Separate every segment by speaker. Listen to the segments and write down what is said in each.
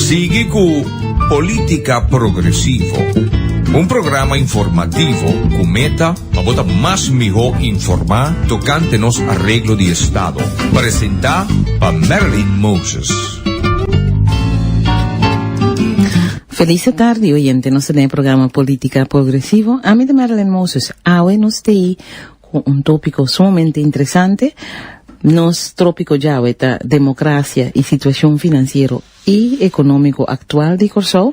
Speaker 1: Sigui ku Polítika Progresivo, un programa informativo ku meta pa bo ta mas mihó informá tokante nos areglo di estado. Presentá pa Marilyn Moses.
Speaker 2: Felis tardi oyente, nos ta den e programa Politica Progresivo. Ami ta Marilyn Moses. Awe nos ta ei ku un tópiko sumamente interesante. Nos trópiko djawe ta demokrasia i situashon finansiero i ekonómiko aktual di Kòrsou.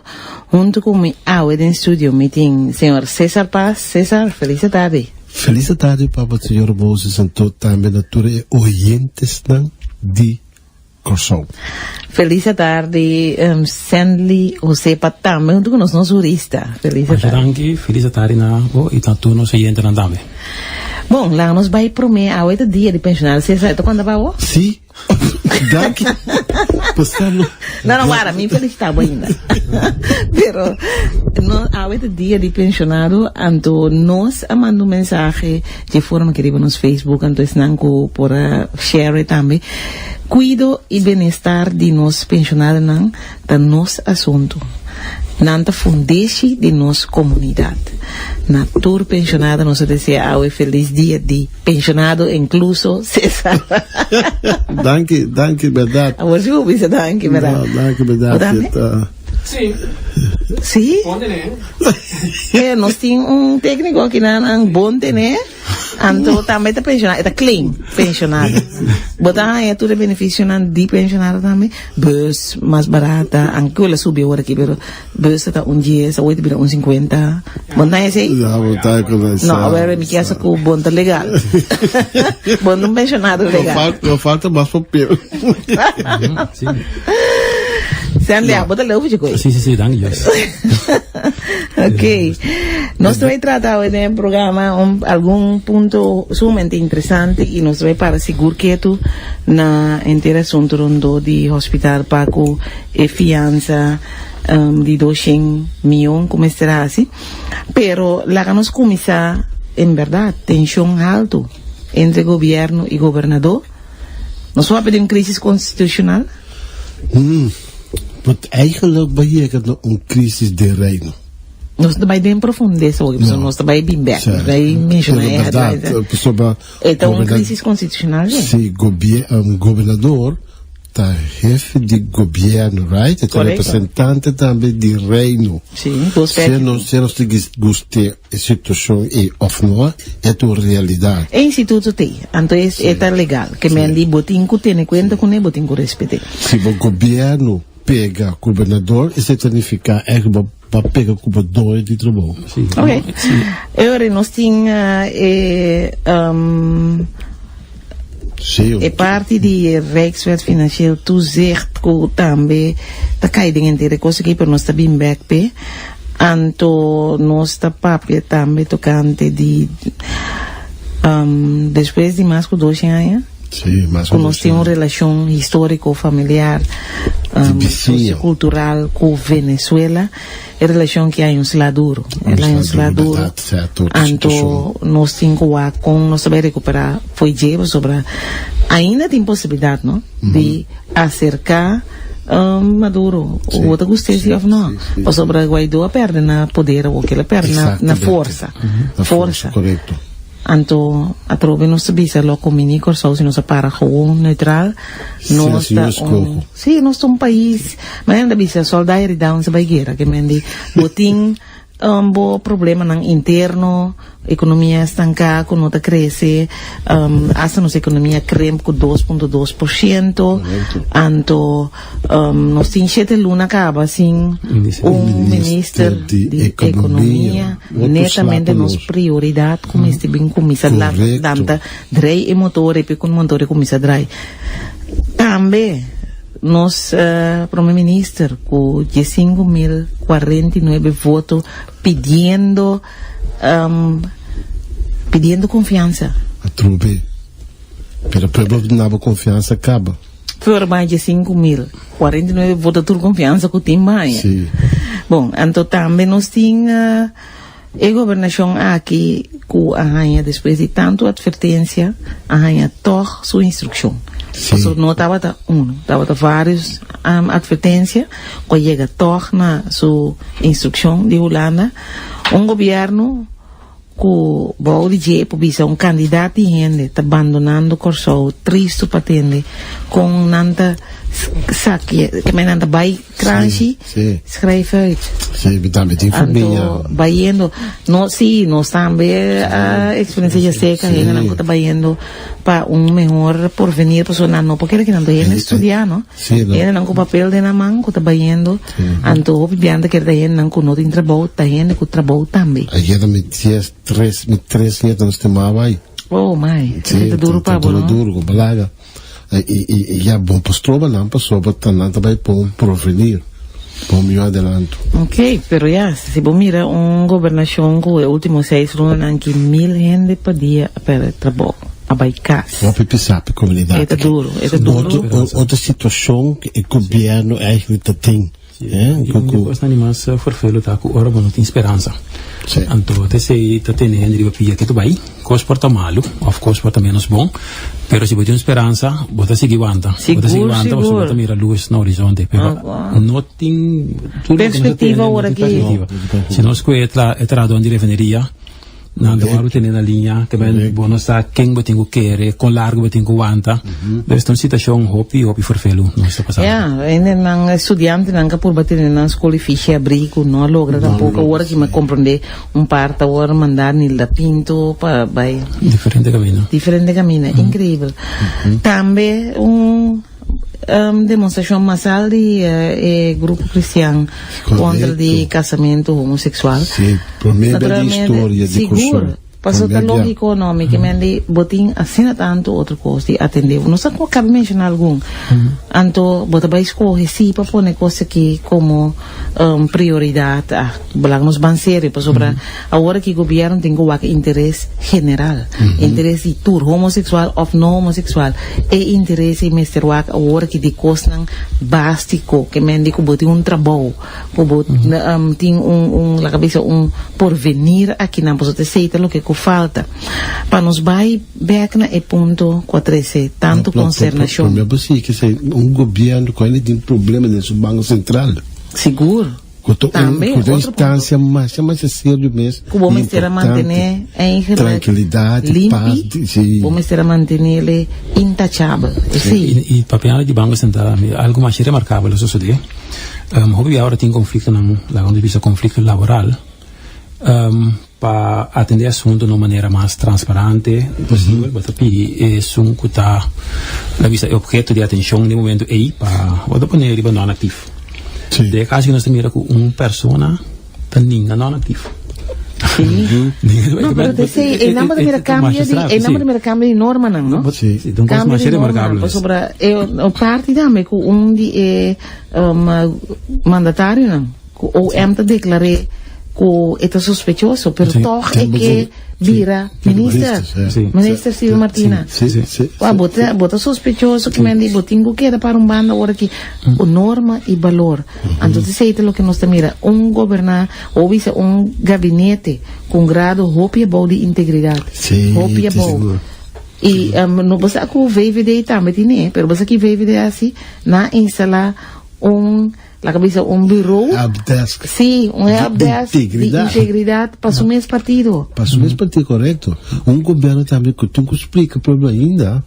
Speaker 2: Huntu ku mi awe den studio mi tin señor Cesar Paz. Cesar, felis tardi.
Speaker 3: Felis tardi pa bo señor Moses anto tambe na tur e oyentesnan di Kòrsou.
Speaker 2: Felis tardi Sandley Josepa tambe huntu ku nos, nos hurista. Felis
Speaker 4: Masha
Speaker 2: tardi.
Speaker 4: danki, felis tardi na bo i na tur nos oyentenan tambe.
Speaker 2: Bon, laga nos bai promé awe ta dia di pensionado. Cesar, ta konta pa bo?
Speaker 3: Sí, danki. Pasando.
Speaker 2: No, no, wara, mi felicita bo ainda. Pero, no, awe ta dia di pensionado, anto nos a manda un mensahe dje forma ki riba nos Facebook, anto esnan ku por a share tambe. Kuido i benestar di nos pensionadonan ta nos asuntu. Nan ta fundeshi di nos komunidat. Na tur pensionado nos a desea awe felis dia di pensionado, inkluso Cesar.
Speaker 3: Danki, danki bèrdat.
Speaker 2: Awor si bo bisa danki, bèrdat?
Speaker 3: No, danki bèrdat.
Speaker 2: Bo tambe?
Speaker 4: Sí.
Speaker 2: Sí?
Speaker 4: Bon tene.
Speaker 2: Eh, nos tin un técnico aki nan, nan bon tene. Anto tambe ta pensionado, e ta claim pensionado. Bo ta haña tur e beneficionan di pensionado tambe. Bus mas barata, aunke el a subi awor aki, pero bus ta un dies, awor ta bira un 50. Bo no ta haña esei?
Speaker 3: Ya, bo ta con esa.
Speaker 2: No, awor mi kier sa cu bon ta legal. Bon ta un pensionado
Speaker 3: No
Speaker 2: legal.
Speaker 3: falta, no falta mas papel.
Speaker 4: Sí.
Speaker 2: Sandy, bo ta leu fuchi koe.
Speaker 4: Sí, sí, sí, dank Dios.
Speaker 2: Ok. Nos ta bay trata hoy den e programa un, algun punto sumamente interesante y nos ta bay para sigur ketu na henter asunto rondó di hospital pa cu e fianza um, di 200 miyon cu mester haci. Pero laga nos cuminsa en berdad tension halto entre gobierno y gobernador. Nos papia di un crisis constitucional?
Speaker 3: Hmm, want eigenlijk ba yega na un crisis den Reino.
Speaker 2: Nos ta bai den profundesa hoy, pasobra
Speaker 3: No.
Speaker 2: nos ta bai bin bek,
Speaker 3: Sa,
Speaker 2: nos bai menciona
Speaker 3: pero
Speaker 2: e
Speaker 3: berdad,
Speaker 2: headlines.
Speaker 3: pasobra
Speaker 2: E ta un
Speaker 3: goberna-
Speaker 2: crisis constitucional, je?
Speaker 3: Si, gobie- gobernador ta hefe di gobierno, right? E ta
Speaker 2: Correcto.
Speaker 3: representante tambe di Reino.
Speaker 2: Si, dos
Speaker 3: Se
Speaker 2: pek.
Speaker 3: nos, se nos ta gis- guste e situacion ei of no, e ta un realidad.
Speaker 2: E instituto t'ei, anto e e ta legal. Ke men di bo tin ku tene kuenta kuné, bo tin ku respet'é.
Speaker 3: Si bo gobierno pega gobernador, esei ta nifiká ègt bo bo a pega ku bo doño di trabou.
Speaker 2: Ok. E ora nos tin e
Speaker 3: Sí,
Speaker 2: e parti di Rijkswet Financieel Toezicht ku tambe ta kai den henter e kos aki, pero nos ta bin bèk p'e. Anto nos ta papia tambe tokante di despues di mas ku doshen aña
Speaker 3: Sí, mas
Speaker 2: ku nos tin un relashon históriko, familiar,
Speaker 3: Di bisiña.
Speaker 2: sosiokultural ku Venezuela, e relashon ki hay un sla duro. El hay un sla duro.
Speaker 3: Bèrdat, sèrto, otro
Speaker 2: Anto
Speaker 3: situashon.
Speaker 2: nos tin ku wak kon nos ta bai rekuperá fo'i dje pasobra ainda tin posibilidat, no, di aserká Maduro,
Speaker 3: Sí,
Speaker 2: bo ta gust'é si
Speaker 3: sí,
Speaker 2: òf no?
Speaker 3: sí, sí.
Speaker 2: Pasobra Guaidó a pèrdè na poder awor, kila pèrdè na, na
Speaker 3: Exactamente.
Speaker 2: forsa.
Speaker 3: Na
Speaker 2: Forsa.
Speaker 3: Korekto.
Speaker 2: Anto atrobe nos ta bisa lo kumini Kòrsou si nos a para gewoon neutral.
Speaker 3: Sí,
Speaker 2: Nos
Speaker 3: así
Speaker 2: ta
Speaker 3: yo escojo.
Speaker 2: un, sí, nos ta un pais, manera nan ta bisa soldá heridá un sa bai guera, ke men di bo tin um, bo problemanan interno, ekonomia stanká ku no ta krese, um, asta nos ekonomia krimp ku 2.2%,
Speaker 3: Korekto.
Speaker 2: anto um, nos tin shete luna kaba sin
Speaker 4: Minister.
Speaker 2: un minister
Speaker 3: di
Speaker 2: di
Speaker 3: ekonomia.
Speaker 2: ekonomia.
Speaker 3: Otro
Speaker 2: Netamente
Speaker 3: slapa
Speaker 2: nos
Speaker 3: nos.
Speaker 2: prioridat ku mester bin kuminsá la
Speaker 3: Korekto.
Speaker 2: lanta drei e motor epi ku motor e kuminsá drai. Tambe nos prome minister ku 15.049 voto pidiendo pidiendo konfiansa.
Speaker 3: Atrobe. Pero pueblo duna bo konfiansa kaba.
Speaker 2: Flor bai 15.049 voto tur konfiansa ku tin bai.
Speaker 3: Sí.
Speaker 2: Bon, anto tambe nos tin e gobernashon aki ku a haña despues di tantu atvertensia a haña tòg su instrukshon. Paso no tabata uno, tabata varios advertencia cu a yega toch na su instruccion di Hulanda. Un gobierno cu bou di dje por bisa un cantidad di hende ta bandonando Corsou, tristo pa tende con nan ta sakia, ke nan ta bay Kranshi, schrijf uit.
Speaker 3: Sí, mi tambe tin famia.
Speaker 2: Anto, bayendo, no, sí, nos tambe a experiencia ya seca, hendenan cu ta bayendo pa un mehor porvenir, pasobra nan no por kere kinan, hende estudia, no?
Speaker 3: Sí, no.
Speaker 2: Hendenan cu papel den nan man cu ta bayendo, anto hopi biaha ta kere ta hendenan cu no tin trabou, ta hende cu trabou tambe.
Speaker 3: Ayer mi ties tres, mi tres nietonan stima bay.
Speaker 2: Oh my,
Speaker 3: Sí,
Speaker 2: ta duro pa bo,
Speaker 3: duro,
Speaker 2: no?
Speaker 3: duro, cu balaga. I, i, i ya bon pa stroba nan pasobra ta nan ta bai pa un provenir, pa un mihó adelanto.
Speaker 2: Ok, pero ya, si bo mira un gobernashon ku e ultimo seis lunanan ki mil hende pa dia a pèrdè trabou, a bai kas.
Speaker 3: Hopi pisá pa e komunidat.
Speaker 2: E ta duro, e ta duro.
Speaker 3: Otro, otro situashon ku e gobièrnu eigenlijk ta tin.
Speaker 4: Sí, i un di e kosnan di mas fervelo ta ku ora bo no tin speransa. Anto ta esei ta tene hende riba pia ke ta bai. Kos por ta malu òf kos por ta ménos bon, pero si bo tin un speransa bo ta sigui wanta. Bo ta sigui wanta pasobra bo ta mira lus na horizonte. Pero no tin tur loke nos ta tene, no tin perspektiva. Si nos kohe e trahadónan di refineria, Nan ta wòrdu tene na liña, te men bo no sa ken bo tin ku kere, kon largu bo tin ku wanta. Dus ta un situashon hopi, hopi ferfelu nos ta pasando.
Speaker 2: Ya, hende nan, estudiantenan ka purba tene nan skol i fishi abrí ku no a logra tampoko. Awor aki mi a komprondé un par ta wòrdu mandá Nilda Pinto pa bai.
Speaker 4: Diferente kaminda.
Speaker 2: Diferente kaminda, inkreibel. Tambe un. Demonstrashon masal di e grupo kristian kontra di kasamentu homoseksual.
Speaker 3: Sí, promé bia di historia di Kòrsou.
Speaker 2: Sigur, pasobra ta lógiko no, mi ke men di bo tin asina tantu otro kos di atendé. No sa ku a kaba menshoná algun. Anto bo ta bai skohe si pa pone kos aki komo prioridat. Ah, laga nos ban serio pasobra awor aki gobièrnu tin ku wak interes general, interes di tur, homoseksual òf no homoseksual. E interes ei mester wak awor aki di kosnan básiko, ke men di ku bo tin un trabou, ku bo tin un un laga bisa un porvenir akinan, pasobra ta esei ta loke ku falta. Pa nos bai bèk na e punto ku a trese tantu konsernashon.
Speaker 3: Promé bo sigui ke esei un gobièrnu ku ainda tin problema den su banko sentral.
Speaker 2: Sigur.
Speaker 3: Ku ta un
Speaker 2: Tambe,
Speaker 3: ku ta un
Speaker 2: otro punto.
Speaker 3: instansia masha masha serio mes
Speaker 2: Ku bo
Speaker 3: i
Speaker 2: mester a
Speaker 3: importante.
Speaker 2: mantené eigenlijk
Speaker 3: Trankilidat i pas
Speaker 2: limpi,
Speaker 3: di si.
Speaker 2: bo mester a mantenéle intachabel. Esei.
Speaker 4: I papiando di Banko Sentral, ami algu masha remarkabel a sosodé. Hopi bia ora tin konfliktonan, laga nos bisa konflikto laboral, pa atendé asuntu na un manera mas transparante posibel, bo ta pidi esun ku ta, laga bisa, e obheto di atenshon den e momento ei pa bo ta pone riba non-aktief. Den e kaso aki nos ta mira ku un persona ta ninga non-aktief.
Speaker 2: Sí. No, pero te sei, e nan bo ta mira kambio di, e nan bo ta mira kambio di normanan, no?
Speaker 4: Sí, ta un kos
Speaker 2: Kambio
Speaker 4: masha
Speaker 2: di normanan,
Speaker 4: remarkabel.
Speaker 2: pasobra e parti tambe ku un di e mandatarionan ku OM ta deklar'é ku e ta sospechoso, pero tòg e ke bira minister. Minister Steven Martina. Wak, bo ta, bo ta sospechoso ki men di bo tin ku keda para un banda ora ki ku norma i balor. Anto esei ta loke nos ta mira, un goberná o bisa un gabinete ku un grado hopi abou di integridat. Hopi abou. I no bo sa ku VVD tambe tin e, pero bo sa ki VVD hasi? Nan a instalá un, laga bisa un buró.
Speaker 3: Help desk.
Speaker 2: Sí, un help desk di
Speaker 3: integridad.
Speaker 2: integridad pa su mes partido.
Speaker 3: Pa su mes partido, korekto. Un gobierno tambe ku tin ku splika pueblo ainda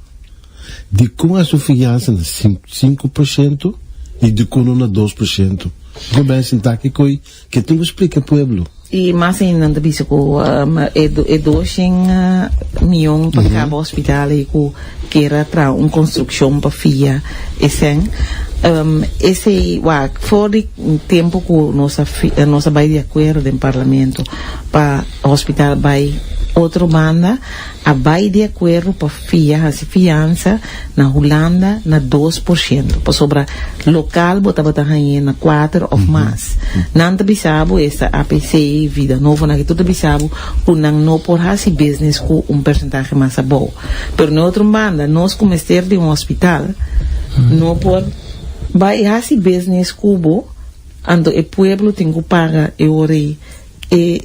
Speaker 3: dikon a su fiansa na 5% i dikon no na 2%. Gobierno sinta aki koi Ke tin ku splika e pueblo.
Speaker 2: I mas ainda nan ta bisa ku e doshen mion pa kaba hospital ei ku kier a traha un konstrukshon pa fia e sèn. Esei wak for di tempu ku nos a nos a bai di akuerdo den parlamento pa hospital bai otro banda a bai di akuerdo pa fia hasi fiansa na Hulanda na 2%, pasobra lokal bo tabata hañ'é na kuater òf mas. Nan ta bisa bo, esta APC, Vida Novo, nan tur ta bisa bo ku nan no por hasi business ku un persentahe mas abou. Pero na otro banda, nos ku mester di un hospital no por bai hasi business ku bo, anto e pueblo tin ku paga e ora ei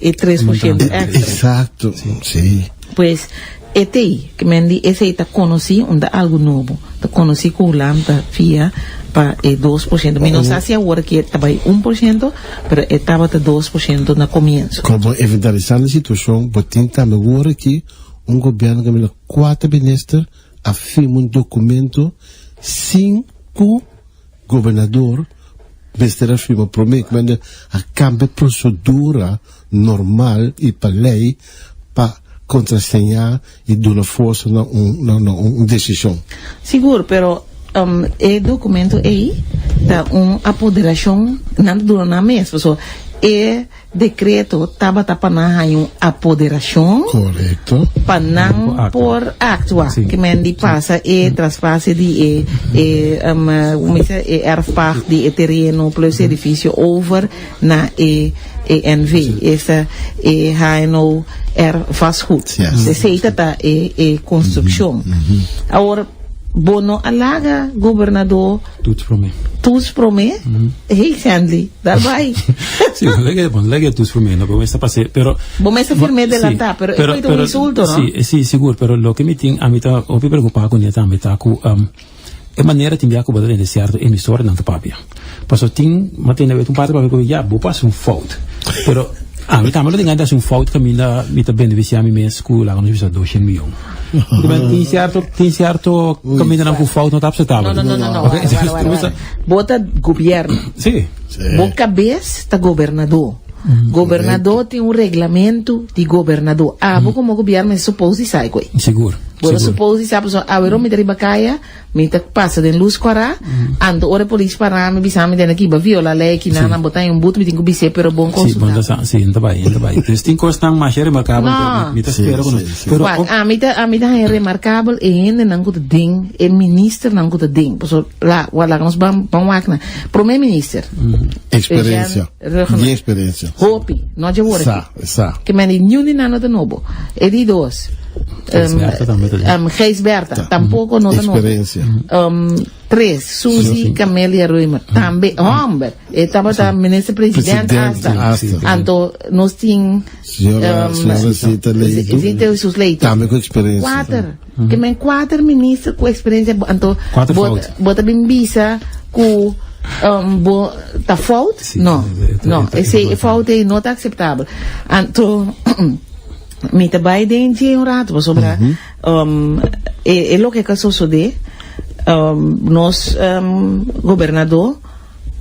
Speaker 2: e 3% extra.
Speaker 3: Exacto, sí.
Speaker 2: Pues. E t'ei, ke men di esei ta konosí un ta algu nobo. Ta konosí ku Hulanda ta fia pa e 2%. Mi no sa si awor aki e ta bai 1%, pero e tabata 2% na komienso.
Speaker 3: Komo inventarisando e situashon, bo tin tambe awor aki un gobièrnu kaminda kuater minister a firma un dokumento sin ku gobernador mester a firma promé. Kaminda a kambia prosedura normal i pa lei pa kontraseñá i duna forsa na un na un desishon.
Speaker 2: Sigur, pero e dokumento ei ta un apoderashon nan ta duna nan mes, pasobra e dekreto tabata pa nan haña un apoderashon
Speaker 3: Korekto.
Speaker 2: pa nan por aktua.
Speaker 4: Sí.
Speaker 2: Ke men di pasa e traspase di e e um, mi sa e erfpacht di e tereno plus edifisio over na e e NV, esta e HNO R vastgoed.
Speaker 3: Yes.
Speaker 2: Esei ta ta e e construccion. Awor bo no a laga gobernador
Speaker 4: Toets promé.
Speaker 2: toets promé? Hey Sandley, daar bai.
Speaker 4: Sí, bon lege, bon lege toets promé, no, bo mester pas'é, pero
Speaker 2: Bo mester firm'é
Speaker 4: Sí,
Speaker 2: delantá, pero e koe ta un insulto, no?
Speaker 4: Sí, sí, sigur, pero loke mi tin, ami ta hopi preokupá kuné tambe ta ku E manera tin bia ku bo ta tende sierto emisoranan ta papia. Pasobra tin, mi a tende un parti papia ku ya, bo por hasi un fout. Pero ami tambe lo tin gana di hasi un fout kaminda mi ta benefisiá mi mes ku laga nos bisa doshen mion. Porque tin sierto, tin sierto kamindanan ku fout no ta apsetabel.
Speaker 2: No, no, no, no, no. Wara, wara, wara, wara. Bo ta gobierno.
Speaker 4: Sí.
Speaker 2: Bo kabes ta gobernadó. Gobernadó tin un reglamento di gobernadó. Abo komo gobierno mester supos di sa e koe.
Speaker 4: Sigur.
Speaker 2: Bo ta supos di sa pasobra awe mi ta riba kaya, mi ta pasa den lus kòrá, anto ora e polis para mi bisa mi den aki bo a viola lei aki nan, nan bo ta den un but mi tin ku bis'é pero bon
Speaker 4: Sí, bon
Speaker 2: konsultá.
Speaker 4: ta sa, sí, ta bai, ta bai. Dus tin kosnan masha remarkabel
Speaker 2: No.
Speaker 4: pero mi ta
Speaker 3: Sí,
Speaker 4: spera ku nos.
Speaker 3: sí, sí.
Speaker 4: Pero
Speaker 2: Wak,
Speaker 4: op-
Speaker 2: ami ta ami ta haña remarkabel e hendenan ku ta den, e ministernan ku ta den. Pasobra la, wak laga nos ban ban wak nan. Prome minister,
Speaker 3: Eksperensia.
Speaker 2: Eugène Rhuggenaath.
Speaker 3: Di eksperensia.
Speaker 2: Hopi, no dje wor
Speaker 3: Sa,
Speaker 2: aki.
Speaker 3: sa.
Speaker 2: Ke men di niun di nan no ta nobo. E di dos,
Speaker 4: Gijsbertha tambe ta den.
Speaker 2: Gijsbertha tampoco no ta nobo.
Speaker 3: Experiencia.
Speaker 2: Tres, Suzy Camelia Römer tambe, homber, e tabata minister president
Speaker 3: President
Speaker 2: hasta.
Speaker 3: hasta.
Speaker 2: Anto nos tin
Speaker 3: Señora, señora Zita Leito.
Speaker 2: Zita Jesus Leito.
Speaker 3: Tambe cu experiencia.
Speaker 2: Cuater. Ke men cuater minister cu experiencia anto
Speaker 4: Cuater
Speaker 2: bo,
Speaker 4: fout.
Speaker 2: bo ta bin bisa cu bo ta fout?
Speaker 4: Sí,
Speaker 2: No, no,
Speaker 4: e
Speaker 2: ese fout ei no ta aceptabel. Anto Mi ta bai den dje un rato pasobra e e loke ka sosodé nos gobernadó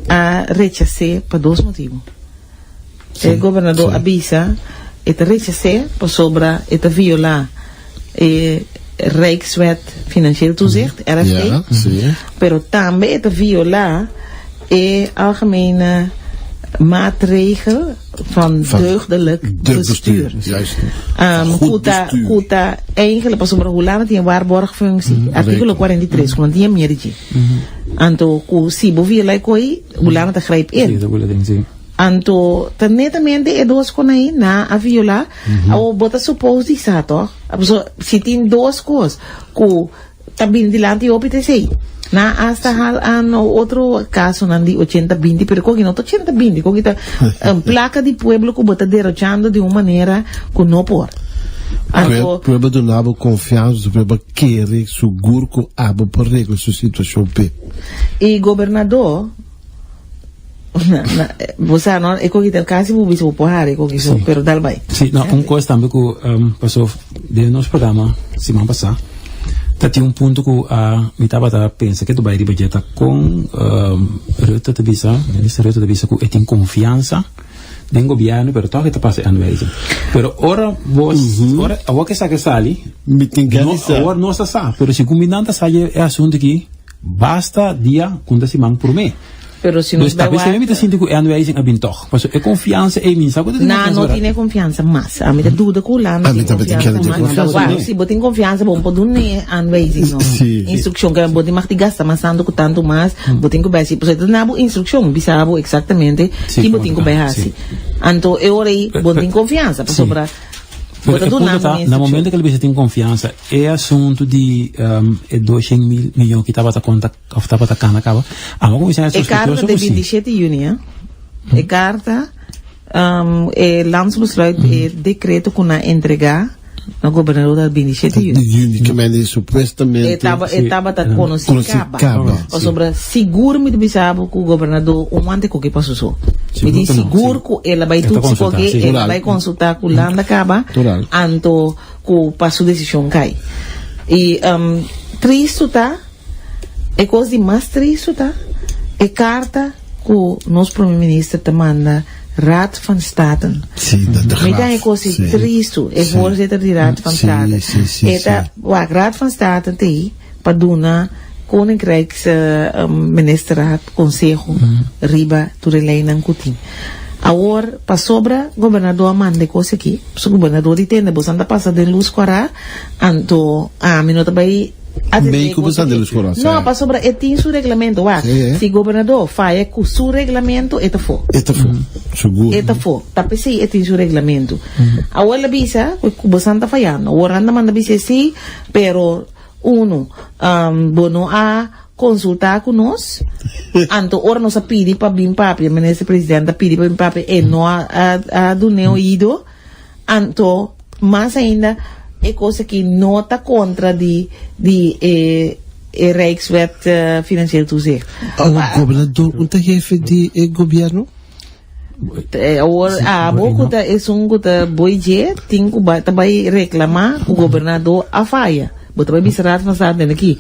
Speaker 2: a rechas'é pa dos motibu. E gobernadó a bisa e ta rechas'é pasobra e ta violá e Rijkswet Financieel Toezicht, RFT, pero tambe e ta violá e Algemene Maatregel van Deugdelijk Bestuur. Ku ta ku ta eigenlijk pasobra Hulanda tin e waarborgfunctie, artíkulo 43, ku nan tin e miedo dje. Anto ku si bo viola e koi, Hulanda ta grijp in. Anto ta netamente e dos kon ei nan a viola. Awor bo ta suppose di sa toch? Pasobra si tin dos kos ku ta bini dilanti hopi ta esei. Nan hasta hal an otro kasonan di ochenta binti, pero koki no ta ochenta binti, koki ta plaka di pueblo ku bo ta derochando di un manera ku no por. Anto.
Speaker 3: Pueblo duna bo konfiansa, pueblo kere sugur ku abo por regla su situashon p'e.
Speaker 2: E gobernador. Bo sa no, e koki ta kasi bo bisa bo por hari e koki so, pero dal bai.
Speaker 4: Sí, no, un kos tambe ku pasó den nos programa siman pasá, ta tin un punto ku mi tabata pensa ke ta bai riba dje ta kon Rutte ta bisa, minister Rutte ta bisa ku e tin konfiansa den gobièrnu pero tòg e ta pasa e aanwijzing. Pero ora bo, ora awor ke esaki a sali,
Speaker 3: Mi tin gana di sa.
Speaker 4: awor nos ta sa, pero segun mi nan ta sa e asuntu aki basta dia ku ta siman promé.
Speaker 2: Pero si nos
Speaker 4: Dus ta
Speaker 2: bai
Speaker 4: bes mi ta
Speaker 2: wak.
Speaker 4: sinti ku e aanwijzing a bin tòg. Pasobra e konfiansa ei mi sa ku ta tin
Speaker 2: Na,
Speaker 4: konfiansa
Speaker 2: no
Speaker 4: wera.
Speaker 2: tin e konfiansa mas. Ami ta duda ku Hulanda
Speaker 3: Ami
Speaker 2: tin
Speaker 3: tambe ta
Speaker 2: konfiansa
Speaker 3: kere tin
Speaker 2: mas.
Speaker 3: konfiansa
Speaker 2: Wak,
Speaker 3: no.
Speaker 2: si bo tin konfiansa bo no por duna e aanwijzing no.
Speaker 3: Sí.
Speaker 2: Instrukshon ke bo tin mag di gasta mas tantu ku tantu mas, bo tin ku bai hasi. Pasobra e ta duna bo instrukshon, bisa bo eksaktamente
Speaker 4: Sí,
Speaker 2: ki bo
Speaker 4: kon
Speaker 2: tin ku
Speaker 4: ta,
Speaker 2: bai
Speaker 4: sí.
Speaker 2: hasi. Anto e ora ei bo no tin konfiansa pasobra bo
Speaker 4: Pero
Speaker 2: ta
Speaker 4: e
Speaker 2: duna
Speaker 4: punto
Speaker 2: bo
Speaker 4: ta,
Speaker 2: un
Speaker 4: na
Speaker 2: instrukshon.
Speaker 4: momento ku el bisa tin konfiansa, e asuntu di e 200 mil miyon ki tabata konta Of tabata cana caba. Amo cuminsa
Speaker 2: E carta
Speaker 4: sospechoso
Speaker 2: de
Speaker 4: cu si.
Speaker 2: 27 juni, eh? E carta, um, e landsbesluit, e decreto cu nan entrega. Na gobernador ta 27 di
Speaker 3: Di
Speaker 2: juni.
Speaker 3: juni, ke men supuestamente
Speaker 2: E taba, e tabata konosí
Speaker 3: Konosí
Speaker 2: kaba.
Speaker 3: kaba.
Speaker 2: Pasobra sigur mi ta bisa bo ku gobernador un wante koke pa su so. Mi
Speaker 4: Sigur
Speaker 2: di
Speaker 4: ku no,
Speaker 2: sigur
Speaker 4: si.
Speaker 2: ku el a bai
Speaker 4: E ta
Speaker 2: tutsi
Speaker 4: konsultá,
Speaker 2: koke,
Speaker 4: si.
Speaker 2: el a
Speaker 3: Total.
Speaker 2: bai konsultá ku Landa kaba,
Speaker 3: Total.
Speaker 2: anto ku pa su desishon kai. I tristu ta, e kos di mas tristu ta, e karta ku nos prome minister ta manda Raad van Staten.
Speaker 3: Sí, dat de
Speaker 2: Mi ta
Speaker 3: Graaf.
Speaker 2: e kos di
Speaker 3: Sí.
Speaker 2: tristu, e
Speaker 3: Sí.
Speaker 2: voorzitter di Raad van
Speaker 3: Sí,
Speaker 2: State.
Speaker 3: sí, sí,
Speaker 2: E ta,
Speaker 3: sí.
Speaker 2: wak, Raad van State t'ei pa duna Koninkrijks Ministerraad konseho riba tur e leinan ku tin. Awor, pasobra gobernador a manda e kos aki, pasobra gobernador di tende bosan ta pasa den lus kòrá, anto ami no ta bai atendé
Speaker 3: Mei
Speaker 2: e
Speaker 3: ku
Speaker 2: kos
Speaker 3: bosan den
Speaker 2: aki.
Speaker 3: lus kòrá,
Speaker 2: No,
Speaker 3: sè.
Speaker 2: pasobra e tin su reglamento. Wak,
Speaker 3: Sí.
Speaker 2: si gobernador faya ku su reglamento, e ta fo.
Speaker 3: E ta fo, sigur.
Speaker 2: E ta fo. Ta p'esei e tin su reglamento. Awor el a bisa ku bosan ta fayando. Awor nan ta manda bisa sí, pero uno, bo no a konsultá ku nos. Anto ora nos a pidi pa bin papia, minister president a pidi pa bin papia, e no a a dun'é oido. Anto mas ainda e kos aki no ta kontra di di e e Rijkswet Financieel Toezicht.
Speaker 3: Awor gobernador un ta hefe di e gobierno?
Speaker 2: Awor abo ku ta esun ku ta boi dje tin ku bai ta bai reklamá ku gobernador a faya. Bo ta bai bisa Raad van State den aki.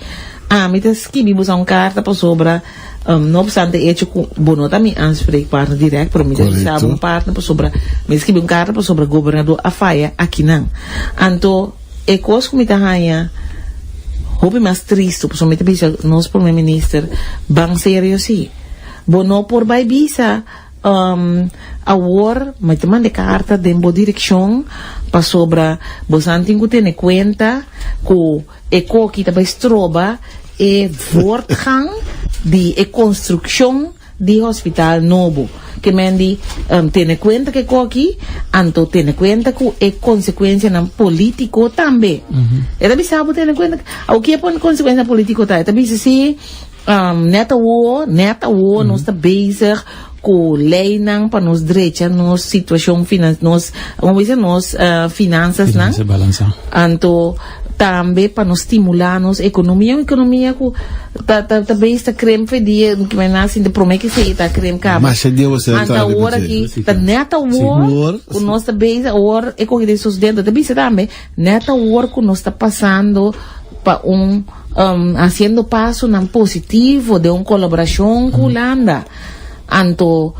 Speaker 2: Ami ta skibi boso un karta pasobra no opstante e echo ku bo no ta mi aanspreekpartner dirèkt pero mi ta bisa bo un partner pasobra mi ta skibi un karta pasobra gobernador a faya akinan. Anto e kos ku mi ta haña hopi mas tristu pasobra mi ta bisa nos prome minister ban serio si. Bo no por bai bisa, Awor mi ta manda e karta den bo direkshon pasobra bosan tin ku tene kuenta ku e koki ta bai stroba e voortgang di e konstrukshon di hospital nobo. Ke men di tene kuenta ku e koki, anto tene kuenta ku e konsekuensianan polítiko tambe. E ta bisa bo tene kuenta. Awor ke e konsekuensia polítiko ta? E ta bisa si. Net awo, net awo nos ta bezig ku leinan pa nos drecha nos situashon finan, nos, como bisa, nos finansasnan.
Speaker 4: Finansa balansa.
Speaker 2: Anto tambe pa nos stimulá nos ekonomia, un ekonomia ku ta ta ta bezig ta krem fe dia, ki men a sinti promé ke esei ta krem kaba.
Speaker 3: Masha dia bo
Speaker 2: Anto
Speaker 3: sentá
Speaker 2: awor
Speaker 3: riba dje.
Speaker 2: aki ta net awor ku nos ta bezig, awor e kohe den sosdento ta bisa tambe, net awor ku nos ta pasando pa un Haciendo pasonan positivo den un colaboracion cu Hulanda, anto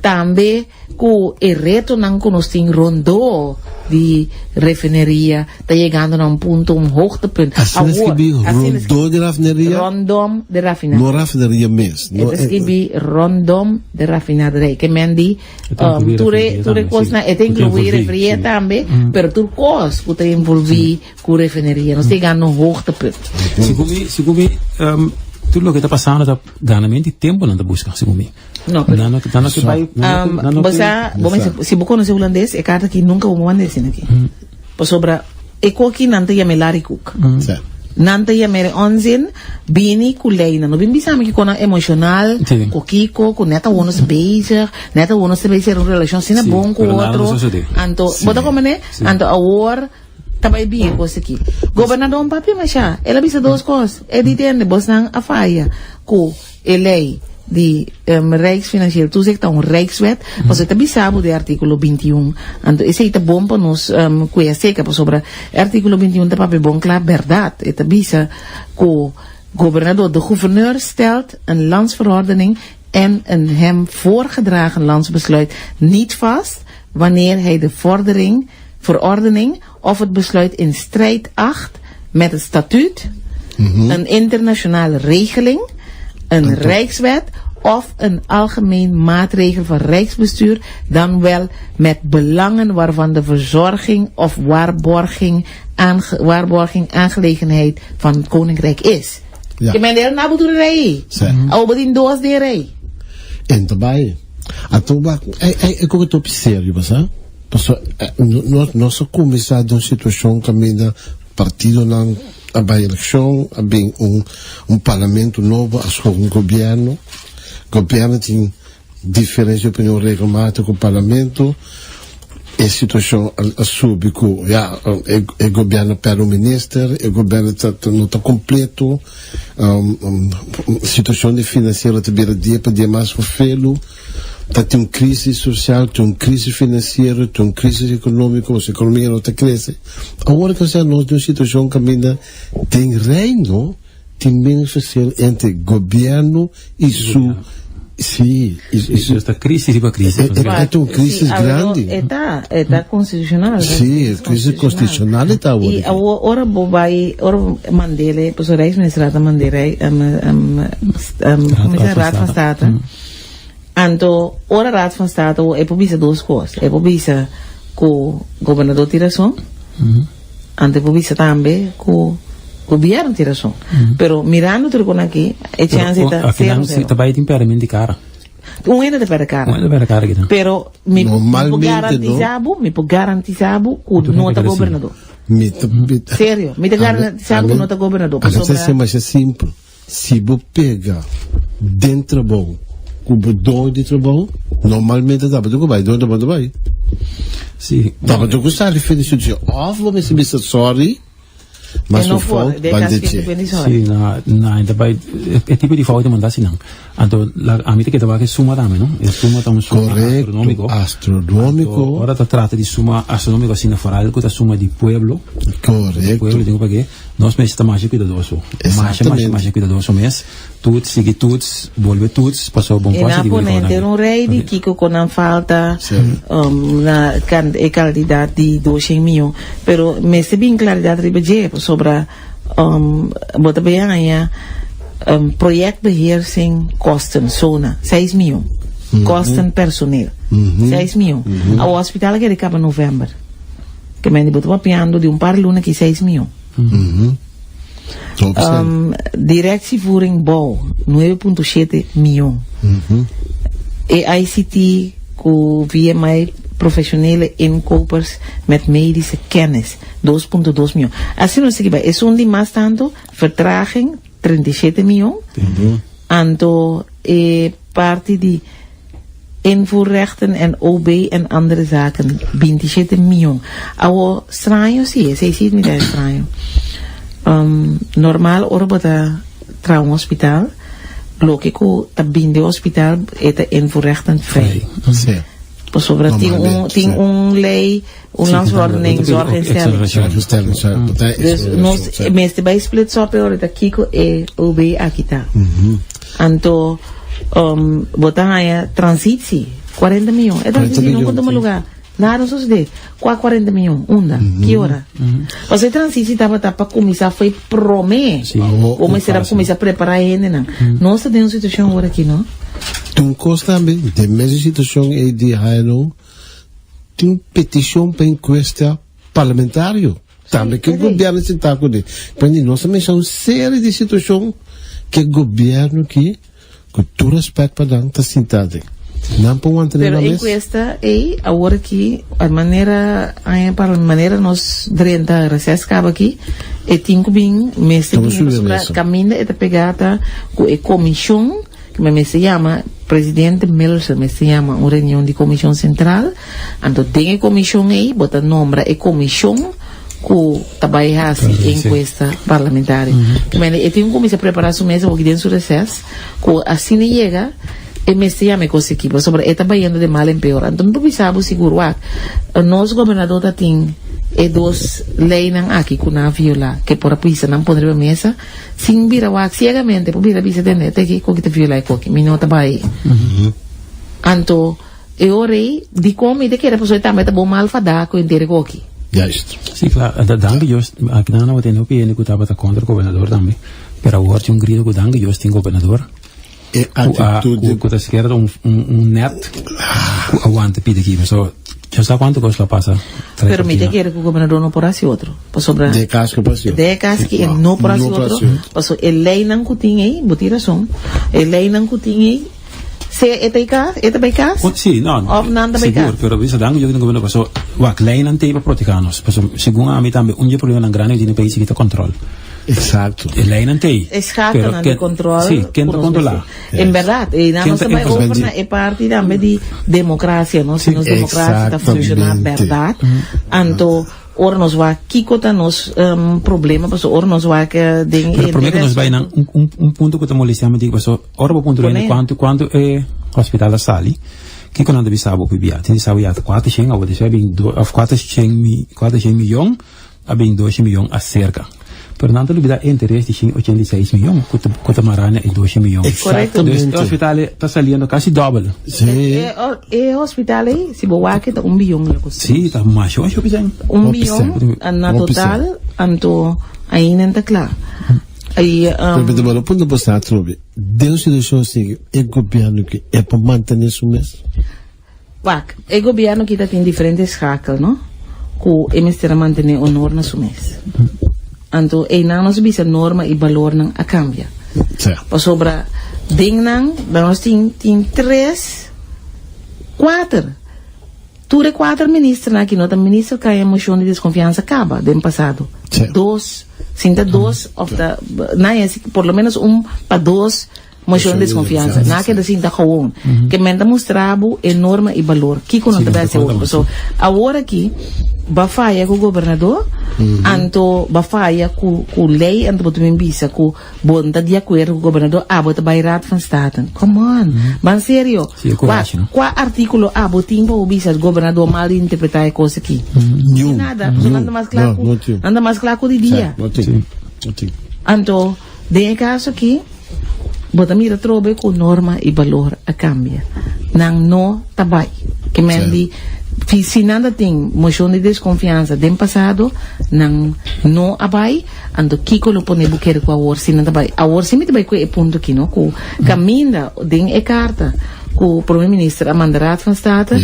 Speaker 2: tambe cu e retonan cu nos tin rondó di refineria ta yegando na un punto, un hoogtepunt.
Speaker 3: Asina skibi rondó di rafineria?
Speaker 2: Rondom de rafineria.
Speaker 3: No rafineria mes.
Speaker 2: E ta skibi rondom de rafineria. Ke men di tur e tur e cosnan, e ta inclui refineria tambe, pero tur cos cu ta envolvi Ku refineria nos ta yegando un hoogtepunt.
Speaker 4: Segun mi, segun mi, tur loke ta pasando ta ganamento di tempo nan ta buska, segun mi.
Speaker 2: No, pero
Speaker 4: Nan no, nan no ke bai, nan no ke, nan no
Speaker 2: Bo
Speaker 4: ke.
Speaker 2: sa, bo mester, si bo konosé hulandes, e karta aki nunka bo manda esina aki. Pasobra e koki nan ta yam'é larikoek.
Speaker 3: Sa.
Speaker 2: Nan ta yam'é onzin, bini ku leinan. No bin bisa mi kiko nan emoshonal,
Speaker 4: Sí.
Speaker 2: ku kiko, ku nèt awor nos bezig, nèt awor nos ta bezig hera un relashon asina
Speaker 4: Sí,
Speaker 2: bon ku
Speaker 4: pero nada no
Speaker 2: otro.
Speaker 4: sosodé.
Speaker 2: Anto, bo ta komprendé?
Speaker 4: Sí.
Speaker 2: Anto awor. Ta bai bien kos aki. Gobernador un papia masha. El a bisa dos kos. E di tende bosnan a faya ku e lei di Rijksfinancieel Toezicht ta un Rijkswet. Pasobra e ta bisa bo den artíkulo 21. Anto esei ta bon pa nos kuea seka pasobra e artíkulo 21 ta papia bon kla bèrdat. E ta bisa ku gobernador, de gouverneur stelt een landsverordening en een hem voorgedragen landsbesluit niet vast wanneer hij de vordering verordening of het besluit in strijd acht met het statuut, een internationale regeling, een rijkswet of een algemeen maatregel van rijksbestuur, dan wel met belangen waarvan de verzorging of waarborging, aange, waarborging aangelegenheid van het koninkrijk is.
Speaker 3: Ja.
Speaker 2: Ke men der na butur rei.
Speaker 3: Sí.
Speaker 2: Awo bo tin dos den rei.
Speaker 3: En ta bai. Anto wak, ei, ei, e koke topi serio, bo sa? Paso, nos, nos a kuminsá den un situashon kaminda partidonan a bai elekshon, a bin un, un parlamento nobo, a skohe un gobièrnu. Gobièrnu tin diferensia di opinion regelmatig ku parlamento. E situashon a subi ku ya e gobièrnu a pèrdè un minister, e gobièrnu ta no ta kompleto, situashon di finansiero ta bira dia pa dia mas fofelu, ta tin un krisis sosial, tin un krisis finansiero, tin un krisis ekonómiko, pasobra ekonomia no ta krese. Awor ke nos den un situashon kaminda den Reino tin menos verschil entre gobièrnu i su sí
Speaker 4: i su. Esta crisis riba crisis.
Speaker 3: E ta un crisis grandi.
Speaker 2: E ta e ta constitucional.
Speaker 3: Sí, e crisis constitucional e ta awor.
Speaker 2: I awor ora bo bai ora mandele pasobra Rijksminister a mande Rij Raad van State. Anto ora Raad van State e por bisa dos cos. E por bisa cu gobernador tin razon. Anto e por bisa tambe ku gobièrnu tin rason. Pero mirando tur kon aki, e chèns ei ta sero sero.
Speaker 4: Ta bai tin pèrdimento di kara.
Speaker 2: Un hende ta pèrdè kara.
Speaker 4: Un hende ta pèrdè kara kinan.
Speaker 2: Pero mi por garantisa bo, mi por garantisa bo ku no ta gobernador. Serio, mi ta garantisa bo ku no ta gobernador.
Speaker 3: Pasobra. A masha simpel. Si bo pega den trabou ku bo doño di trabou, normalmente tabata ku bai, doño di trabou ta bai.
Speaker 4: Sí.
Speaker 3: Tabata ku sali for di situashon. Òf bo mester bisa sòri, ma su fout ban di dje.
Speaker 4: Sí, na, na, ta bai, e tipo di fout ta manda asinan. Anto, la, ami ta keda wak e suma tambe, no? E suma ta un suma astronómiko.
Speaker 3: Astronómiko.
Speaker 4: Anto, ora ta trata di suma astronómiko asina, foral ku ta suma di pueblo.
Speaker 3: Korekto.
Speaker 4: Pueblo tin ku pag'é. Nos mester ta masha kuidadoso. Masha, masha, masha kuidadoso mes. Toets, sigui toets, bolbe toets, pasobra bon
Speaker 2: E
Speaker 4: fásil
Speaker 2: nan
Speaker 4: di
Speaker 2: pone
Speaker 4: bolbe
Speaker 2: henter un rei di kiko ku nan falta na e kantidat di doshen mion. Pero mester bin klaridat riba dje, pasobra bo ta bay haña projectbeheersing kosten, sona, seis mion. Kosten personeel, seis mion. Awor hospital a kere kaba novèmber. Ke men di bo ta papiando di un par luna ki seis mion. Directievoering bouw, 9.7 mion. E ICT ku VMI professionele inkopers met medische kennis, 2.2 mion. Asina nos sigui bai. Esun di mas tantu, vertraging, 37 mion. Anto e parti di invoerrechten en OB en andere zaken, 27 mion. Awo, straño si, esei si mi ta straño. Um, normal ora bo ta traha un hospital, loke ku ta bin den hospital e ta invoerrechten vrij.
Speaker 3: Sí.
Speaker 2: Pasobra tin un,
Speaker 3: Normalmente,
Speaker 2: tin
Speaker 3: sí.
Speaker 2: un ley, un landsverordening zorginstelling.
Speaker 3: Zorginstelling, sí. Ta
Speaker 2: Dus nos
Speaker 3: exoneratie, sí.
Speaker 2: mester bai splits op e ora ta kiko e OB aki ta. Anto um, bo ta haña transitie, 40 miljoen. E transitie
Speaker 3: 40
Speaker 2: nunca tuma
Speaker 3: miljoen, sí.
Speaker 2: lugar. Nada no sucede. Kua 40 miljoen? Unda? Ki ora? Pasobra e transitie tabata pa kuminsá foi promé.
Speaker 4: Sí.
Speaker 3: Awo,
Speaker 2: Bo mester a kuminsá prepará e hendenan. Nos ta den un situashon awor aki, no?
Speaker 3: Tin un kos tambe, den mes situashon ei di HNO, tin un petishon pa enkuesta parlamentario. Tambe ke gobièrnu sintá kuné. Prende nos a menshoná un serie di situashon ke gobièrnu ki, ku tur rèspèt pa nan, ta sintá den. Nan por wanta
Speaker 2: Pero
Speaker 3: nan mes.
Speaker 2: enkuesta ei awor aki, a manera aña para manera nos drenta reses kaba aki, e tin ku bin mester
Speaker 3: Tuma
Speaker 2: bin
Speaker 3: subi
Speaker 2: pasobra
Speaker 3: mesa.
Speaker 2: kaminda e ta pegá ta ku e komishon. Mi mester yama Presidente Milson mester yama un reunion di Comision Central, anto den e comision ei bo ta nombra e comision cu ta bay haci e encuesta parlamentario. Kemende e tin cu cuminsa prepara su mes awoki den su reces cu asina yega e mester yama e cos aki pasobra e ta bayendo de mal en peor. Anto mi por bisa bo sigur wak nos gobernador ta tin e dos leynan aki cu nan a viola ke por a bisa nan pone riba mesa. Sin bira wak ciegamente por bira bisa tende te ki koki ta viola e koki mi no ta bai anto e ora ei dikon mi ta kere pasobra e tambe ta bon mal fada ku henter e koki.
Speaker 3: Juist.
Speaker 4: Sí, kla, da danki Dios, aki nan a tene hopi hende ku tabata kontra gobernador tambe, pero awor tin un grito ku danki Dios tin gobernador
Speaker 3: E
Speaker 4: ku a
Speaker 3: actitud
Speaker 4: ku ku ta sikiera un un un net ku a wanta pidi aki pasobra yo sa kuantu kos lo a pasa tras
Speaker 2: Pero mi ta
Speaker 4: cortina.
Speaker 2: kere ku gobernador no por hasi otro pasobra
Speaker 3: De cas ku por hasi otro.
Speaker 2: De cas ki e no por hasi otro pasobra e leynan ku tin ei bo tin rason e leynan ku tin ei sea e ta e cas e ta bai cas
Speaker 4: Oh, sí, no,
Speaker 2: of nan ta bai
Speaker 4: sigur,
Speaker 2: cas.
Speaker 4: pero bisa danki yo tin gobernador pasobra wak leynan t'ei pa proteha nos pasobra segun ami tambe un di e problemanan grandi ku tin den pais aki ta control.
Speaker 3: Exacto.
Speaker 4: E leinan t'ei.
Speaker 2: E schakelnan di control.
Speaker 4: Sí, ken ta controla?
Speaker 2: En berdad, e nan nos ta bai over na e parti tambe di democracia, no? Si nos democracia ta funciona berdad, anto ora nos wak kiko ta nos problema, pasobra ora nos wak den e.
Speaker 4: Pero prome ku nos bai nan, un punto ku ta molestia mi pasobra ora bo puntra hende kuantu kuantu e hospital a sali, kiko nan ta bisa bo ku bia? Tin di sa bo ya ta kuatershen, awo despues a bin of kuatershen miyon. A bin doshe miyon aserka. Pero nan ta lubida e interes di shen 86 miyon ku ta ku ta mará na e doshe miyon.
Speaker 2: Korekto.
Speaker 4: Dus e hospital ei ta saliendo kasi dòbel.
Speaker 3: Sí.
Speaker 2: E e hospital ei, si bo wak e ta un biyon lo kosta.
Speaker 4: Sí, ta masha masha hopi sèn.
Speaker 2: Un
Speaker 3: Hopi
Speaker 2: biyon
Speaker 3: sèn.
Speaker 2: na
Speaker 3: Hopi sèn.
Speaker 2: total, anto ainda ta kla. I
Speaker 3: Pero bo no punta bo sa atrobe, den un situashon así e gobièrnu ke e por mantené su mes?
Speaker 2: Wak, e gobierno aki ta tin diferente schakel, no? Ku e mester a mantené honor na su mes. Anto einan nos bisa norma i balornan a kambia. Pasobra den nan nos tin tin tres, kuater, tur e kuater ministernan aki no ta minister kai en moshon di deskonfiansa kaba den pasado. Dos, sinta dos òf ta, nan e por lo menos un pa dos. Moshon di deskonfiansa. Nan a keda sinta gewoon. Ke men ta mustra bo e norma i balor. Kiko nan ta bai hasi awor? Paso awor aki bo a faya ku gobernador, anto bo a faya ku ku lei, anto bo ta bin bisa ku bo no ta di akuerdo ku gobernador, abo ta bai Raad van State. Come on! Ban serio. Kua kua artíkulo abo tin pa bo bisa gobernador mal interpretá e kos aki?
Speaker 3: Niun.
Speaker 2: Nada. Paso nan ta mas kla ku nan ta mas kla ku di dia. Anto. Den e kaso aki, bo ta mira trobe ku norma i balor a kambia. Nan no ta bai. Ke men di, si nan ta tin moshon di deskonfiansa den pasado, nan no a bai, anto kiko lo pone bo kere ku awor si nan ta bai? Awor si mi ta bai ku e punto aki, no, ku kaminda den e karta ku Prome Minister a manda Raad van State,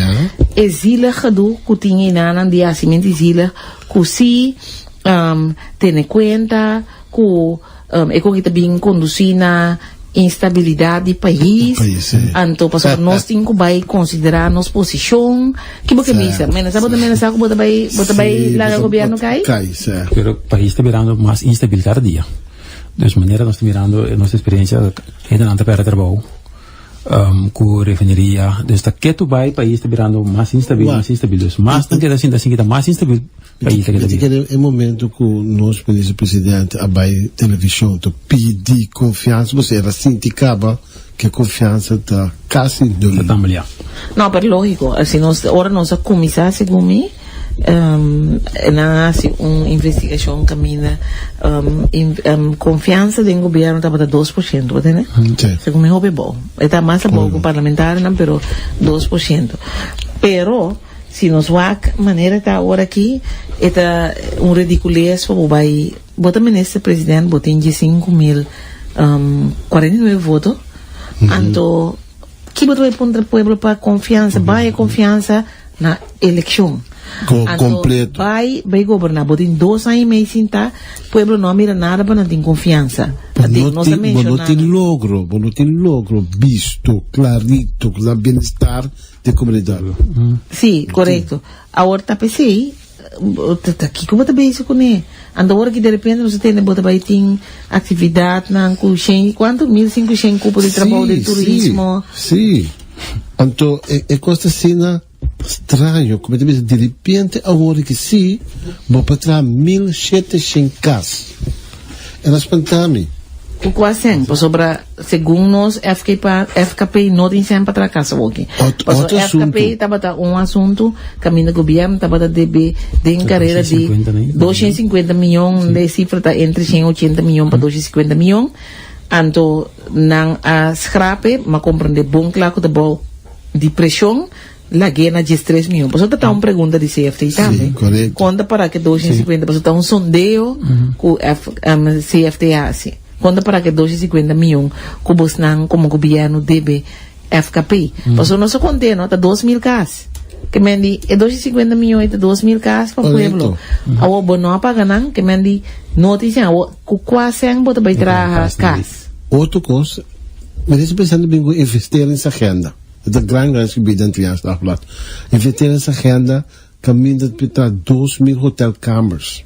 Speaker 2: e zielig gedoe ku tin einanan di hasimentu zielig ku si tene kuenta, Ku e kon ta bin kondusí na instabilidat di pais, anto pasobra nos tin ku bai konsiderá nos posishon. Ki bo ke bisa? Menasá bo ta menasá ku bo ta bai bo ta bai laga gobièrnu kai?
Speaker 4: Pero pais ta birando mas instabil kada dia. Dus manera nos ta mirando nos eksperensia hendenan ta pèrdè trabou. Ku refineria. Dus ta ketu bai pais ta birando mas instabil, mas instabil. Dus mas nan keda sinta asin kita mas instabil pais ta keda
Speaker 3: Mi ta
Speaker 4: bira.
Speaker 3: kere e momento ku nos minister presidente a bai televishon ta pidi konfiansa pasobra el a sinti kaba ku e konfiansa ta kasi nul.
Speaker 4: Ta tambaleá.
Speaker 2: No, pero lógiko, si nos ora nos a kuminsá segun mi. Nan a hasi un investigashon kaminda konfiansa den gobièrnu tabata 2%, bo tende? Segun mi hopi abou. E ta mas abou ku parlamentarionan, pero 2%. Pero si nos wak manera ta awor aki, e ta un ridicules pa bo bai, bo ta minister president, bo tin 15 049 voto, anto ki bo ta bai puntra pueblo pa konfiansa? Bai e konfiansa na elekshon. Anto
Speaker 3: Completo.
Speaker 2: bai bai goberná. Bo tin dos aña i mei sintá, pueblo no a mira nada pa nan tin konfiansa.
Speaker 3: Bo
Speaker 2: Até
Speaker 3: no
Speaker 2: nos a
Speaker 3: tin, bo no
Speaker 2: menshoná
Speaker 3: tin
Speaker 2: nan.
Speaker 3: logro, bo no tin logro bisto clarito na bienestar di comunidad.
Speaker 2: Sí, korekto. Awor ta p'esei, bo ta ta kiko bo ta bezig kuné? Anto ora ki derepente nos a tende bo ta bai tin aktividatnan ku shen, kuantu? 1500 kupo di trabou den
Speaker 3: Sí, sí,
Speaker 2: turismo.
Speaker 3: sí. Anto e e kos ta asina straño ku mi ta bisa diripiente awor ki sí bo por traha 1700 kas. El a spanta mi.
Speaker 2: Ku kua sèn? Pasobra segun nos FKP, FKP no tin sèn pa traha kas awoki.
Speaker 3: Ot,
Speaker 2: Pasobra
Speaker 3: otro
Speaker 2: FKP
Speaker 3: asuntu.
Speaker 2: tabata un asuntu kaminda gobièrnu tabata debe den karera di
Speaker 4: 250 ne?
Speaker 2: 250 mion, de sifra ta entre 180 mion pa 250 mion. Anto nan a schrape, m'a comprende bon cla cu ta bou di presion, lag'é na 13 miyon. Pasobra ta un pregunta di CFT tambe.
Speaker 3: Sí, correcto.
Speaker 2: Con ta para ke 250? Pasobra ta un sondeo cu F, CFT a haci. Con ta para ke 250 miyon cu bosnan como gobierno debe FKP? Pasobra nos a conte, no? Ta 2000 cas. Ke men di, e 250 miyon ei ta 2000 cas pa pueblo. Awor bo no a paga nan, ke men di, no tin sen. Awor, ku kua sen bo ta bai traha kas?
Speaker 3: Otro kos, minister presidente bin ku investeringsagenda. E ta gran gran skibí den Trias Dagblad. Investeringsagenda kaminda ta 2000 hotelkamers.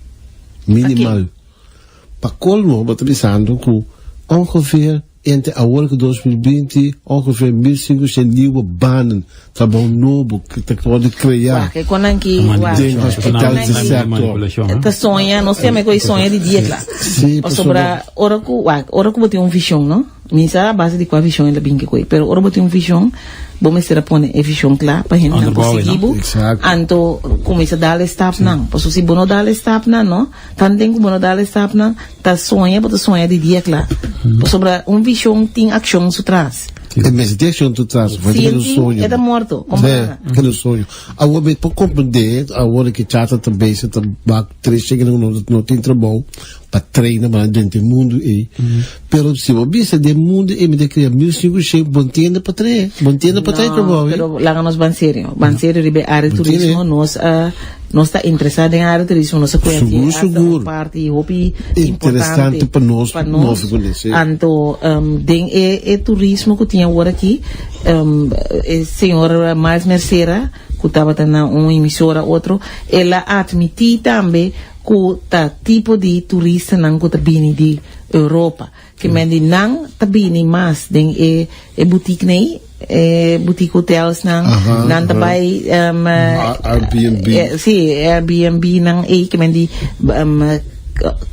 Speaker 3: Minimal. Pa colmo, bo ta bisando cu ongeveer entre awor cu 2020 ongeveer 1500 nieuwe banen, trabou nobo cu ta wordo crea
Speaker 2: Wak, e konan ki, wak,
Speaker 3: den
Speaker 2: e
Speaker 3: hospitality
Speaker 2: konan ki
Speaker 3: sector.
Speaker 2: ta soña, nos ta yama e koe soña di dia kla.
Speaker 3: Sí,
Speaker 2: Pasobra ora cu, wak, ora cu bo tin un vision, no? Mi sa a base di kua vision el a bin kikoy, pero ora bo tin un vision, bo mester a pone e vision kla pa hendenan por
Speaker 4: Onderbouwen,
Speaker 2: sigui
Speaker 4: no?
Speaker 2: bo,
Speaker 3: Exacto.
Speaker 2: anto kuminsá dal e stapnan. Pasobra si bo no dal e stapnan, no, tanten ku bo no dal e stapnan, ta soña bo ta soña di dia kla. Pasobra un vision tin akshon su tras.
Speaker 3: E mester tin akshon su tras,
Speaker 2: Si e tin, e ta morto, komprende?
Speaker 3: Sí, e soño. Awor mi por komprendé, awor ku Chata ta bezig ta bak tres shekelen ku no tin trabou, pa traina pa nan drenta e mundu ei. Pero si bo bisa den mundu ei mi ta kria 1500, bo ntende pa trae, bo ntende pa trae trabou ei.
Speaker 2: Pero laga nos ban serio, ban serio riba e área di turismo, nos a nos ta interesá den área di turismo, nos a kohe
Speaker 3: Sigur,
Speaker 2: hasta un
Speaker 3: sigur.
Speaker 2: parti hopi
Speaker 3: Interesante
Speaker 2: importante
Speaker 3: pa nos
Speaker 2: pa nos.
Speaker 3: move kuné, sí.
Speaker 2: Anto den e e turismo ku tin awor aki, e señor Miles Mercera ku tabata na un emisora otro, el a atmití tambe ku ta tipo di turistanan ku ta bini di Europa. Ke men di nan ta bini mas den e e boutique nei, e boutique hotelsnan, nan ta bai
Speaker 3: Airbnb.
Speaker 2: Si, Airbnb nan ei, ke men di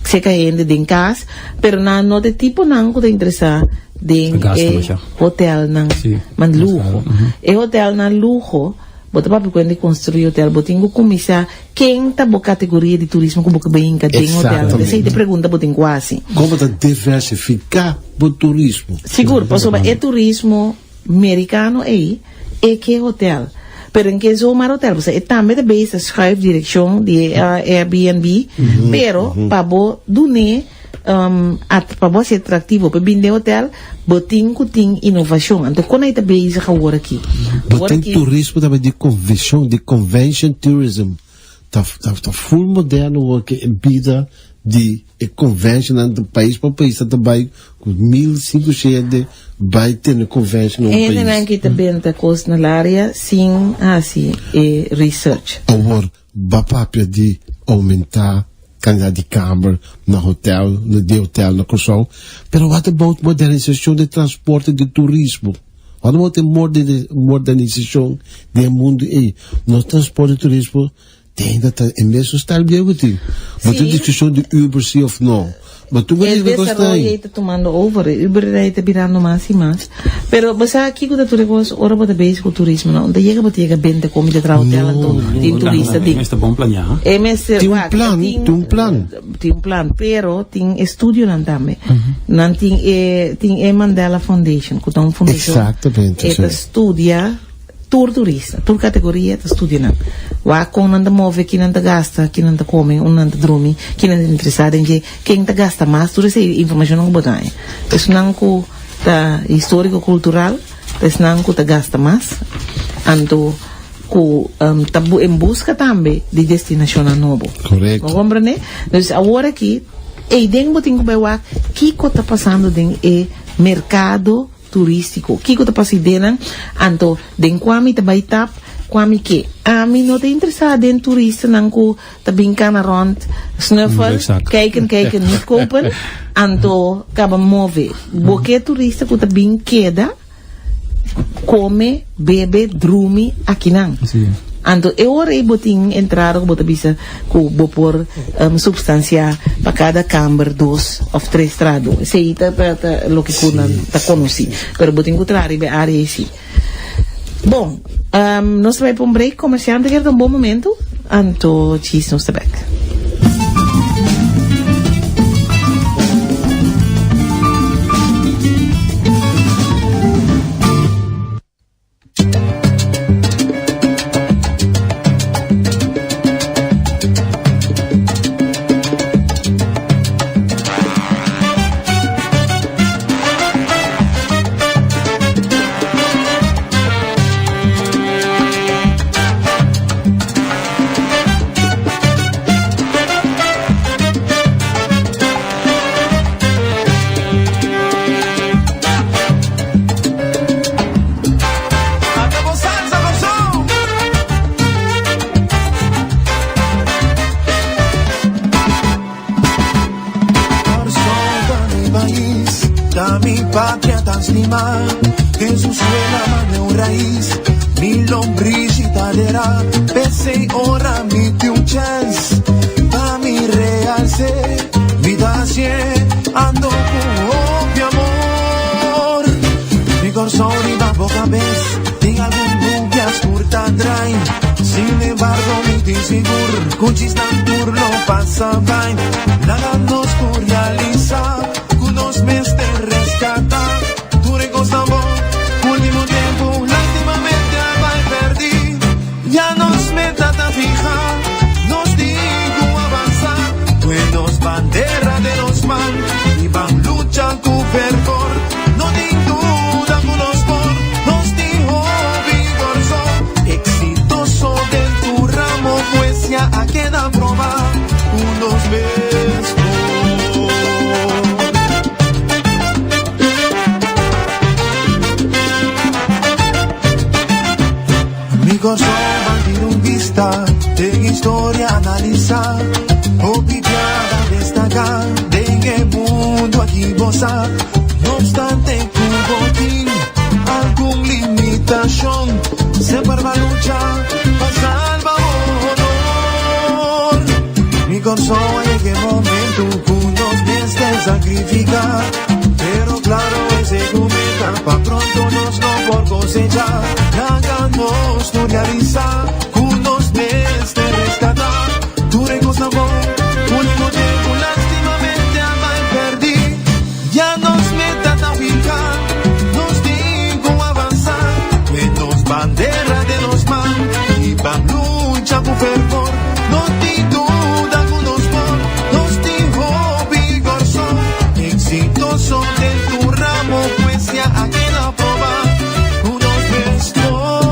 Speaker 2: seka hende den kas, pero nan no ta e tiponan ku ta interesá den e hotelnan man luho. E hotelnan luho, bo ta papia ku hende konstruí hotel, bo tin ku kuminsá. Ken ta bo kategoria di turismo ku bo ke bai hinka den hotel? Esei ta e pregunta bo tin ku hasi.
Speaker 3: Kon bo ta diversifiká bo turismo?
Speaker 2: Sigur, pasobra e turismo merikano ei e ke hotel. Pero en ke zomaar hotel, pasobra e tambe ta bezig ta schuif direkshon di e Airbnb, pero pa bo dun'é pa bo hasi atraktivo pa e bin den hotel, bo tin ku tin inovashon. Anto kon ei ta bezig awor aki?
Speaker 3: Bo tin turismo tambe di konvenshon, di convention tourism. Ta ta full moderno awor ke e bida di e conventionnan di pais pa pais ta ta bai ku 1500 bai tene convention na un pais.
Speaker 2: Hendenan ki ta benta kos na laria sin hasi e research.
Speaker 3: Awor Ba papia di oumentá kantidat di kamber na hotel, na di hotel na Kòrsou, pero what about modernisashon di transporte di turismo? What about e modernisashon den e mundu ei? Nos transporte di turismo te ainda ta e mesun style bieu ku tin. Bo tin diskushon di Uber si òf no. Bo tur
Speaker 2: E desaroyo ei ta tumando over, e Uber ei ta birando mas i mas. Pero bo sa kiko ta tur e kos ora bo ta bezig ku turismo no? Ta yega bo ta yega benta komida tra hotel anto tin turista
Speaker 4: E mester bon planeá.
Speaker 2: E mester
Speaker 3: Tin un plan, tin un plan.
Speaker 2: Tin un plan, pero tin estudionan tambe. Nan tin e tin e Mandela Foundation ku ta un fundashon.
Speaker 3: Exactamente,
Speaker 2: E ta studia Tur turista, tur kategoria ta studia nan. Wak kon nan ta move, ki nan ta gasta, ki nan ta kome, unda nan ta drumi, ki nan ta interesá den dje, ken ta gasta mas, tur esei informashonnan ku bo ta haña. Esnan ku ta históriko kultural ta esnan ku ta gasta mas, anto ku ta en buska tambe di destinashonnan nobo.
Speaker 3: Korekto.
Speaker 2: Bo komprendé? Dus awor aki, eiden bo tin ku bai wak kiko ta pasando den e merkado turístiko. Kiko ta pasa idenan? Anto, den kua mi ta bai tap, kua mi ke. Ami no ta interesá den turistanan ku ta bin kana rònt, snuffel, kijken, kijken, niet kopen, anto kaba move. Bo ke turista ku ta bin keda, kome, bebe, drumi akinan. Anto e ora ei bo tin entrada ku bo ta bisa ku bo por supstansiá pa kada kamber dos òf tres trado. Esei ta ta loke ku nan ta konosí. Pero bo tin ku traha riba e área ei sí. Bon, nos ta bai pa un break komersial. Mi ta kere ta un bon momento. Anto djis nos ta bèk.
Speaker 5: patria tan stima Den su suela mane un rais Mi lombricita dera P'esei ora mi tin un chance Pa mi realce Mi ta hacié ando cu hopi amor Mi corazon riba bo cabes Tin algun nubia scur ta drai Sin embargo mi tin sigur Cu chisnan tur lo pasa bai Laga nos tur realisa Cu nos mester rescata Tur e cosnan bon Ultimo tempo lastimamente a bai perdi Ya nos meta ta fija Nos tin cu avansa Cu e nos bandera den nos man Y ban lucha cu fervor No tin duda cu nos por Nos tin hopi corazon Exitoso den tur ramo Pues ya a keda proba Cu nos mes por. Mi corazon ban tira un bista Den historia analisa Hopi piada destaca Den e mundo aki bo sa No obstante cu bo tin Algun limitacion Semper ba lucha Pa salba bo honor Mi corazon a yega e momento Cu nos mester sacrifica Pero claro esey cu meta Pa pronto nos no por cosecha Laga nos tur realisa Cu nos mester rescata Tur e cosnan bon Ultimo tempo lastimamente a bay perdi Ya nos meta ta fija Nos tin cu avansa Cu e nos bandera den nos man Y pa lucha cu fervor No tin duda cu nos por Nos tin hopi corazon Exitoso den tur ramo Pues ya a keda proba Cu nos mes por.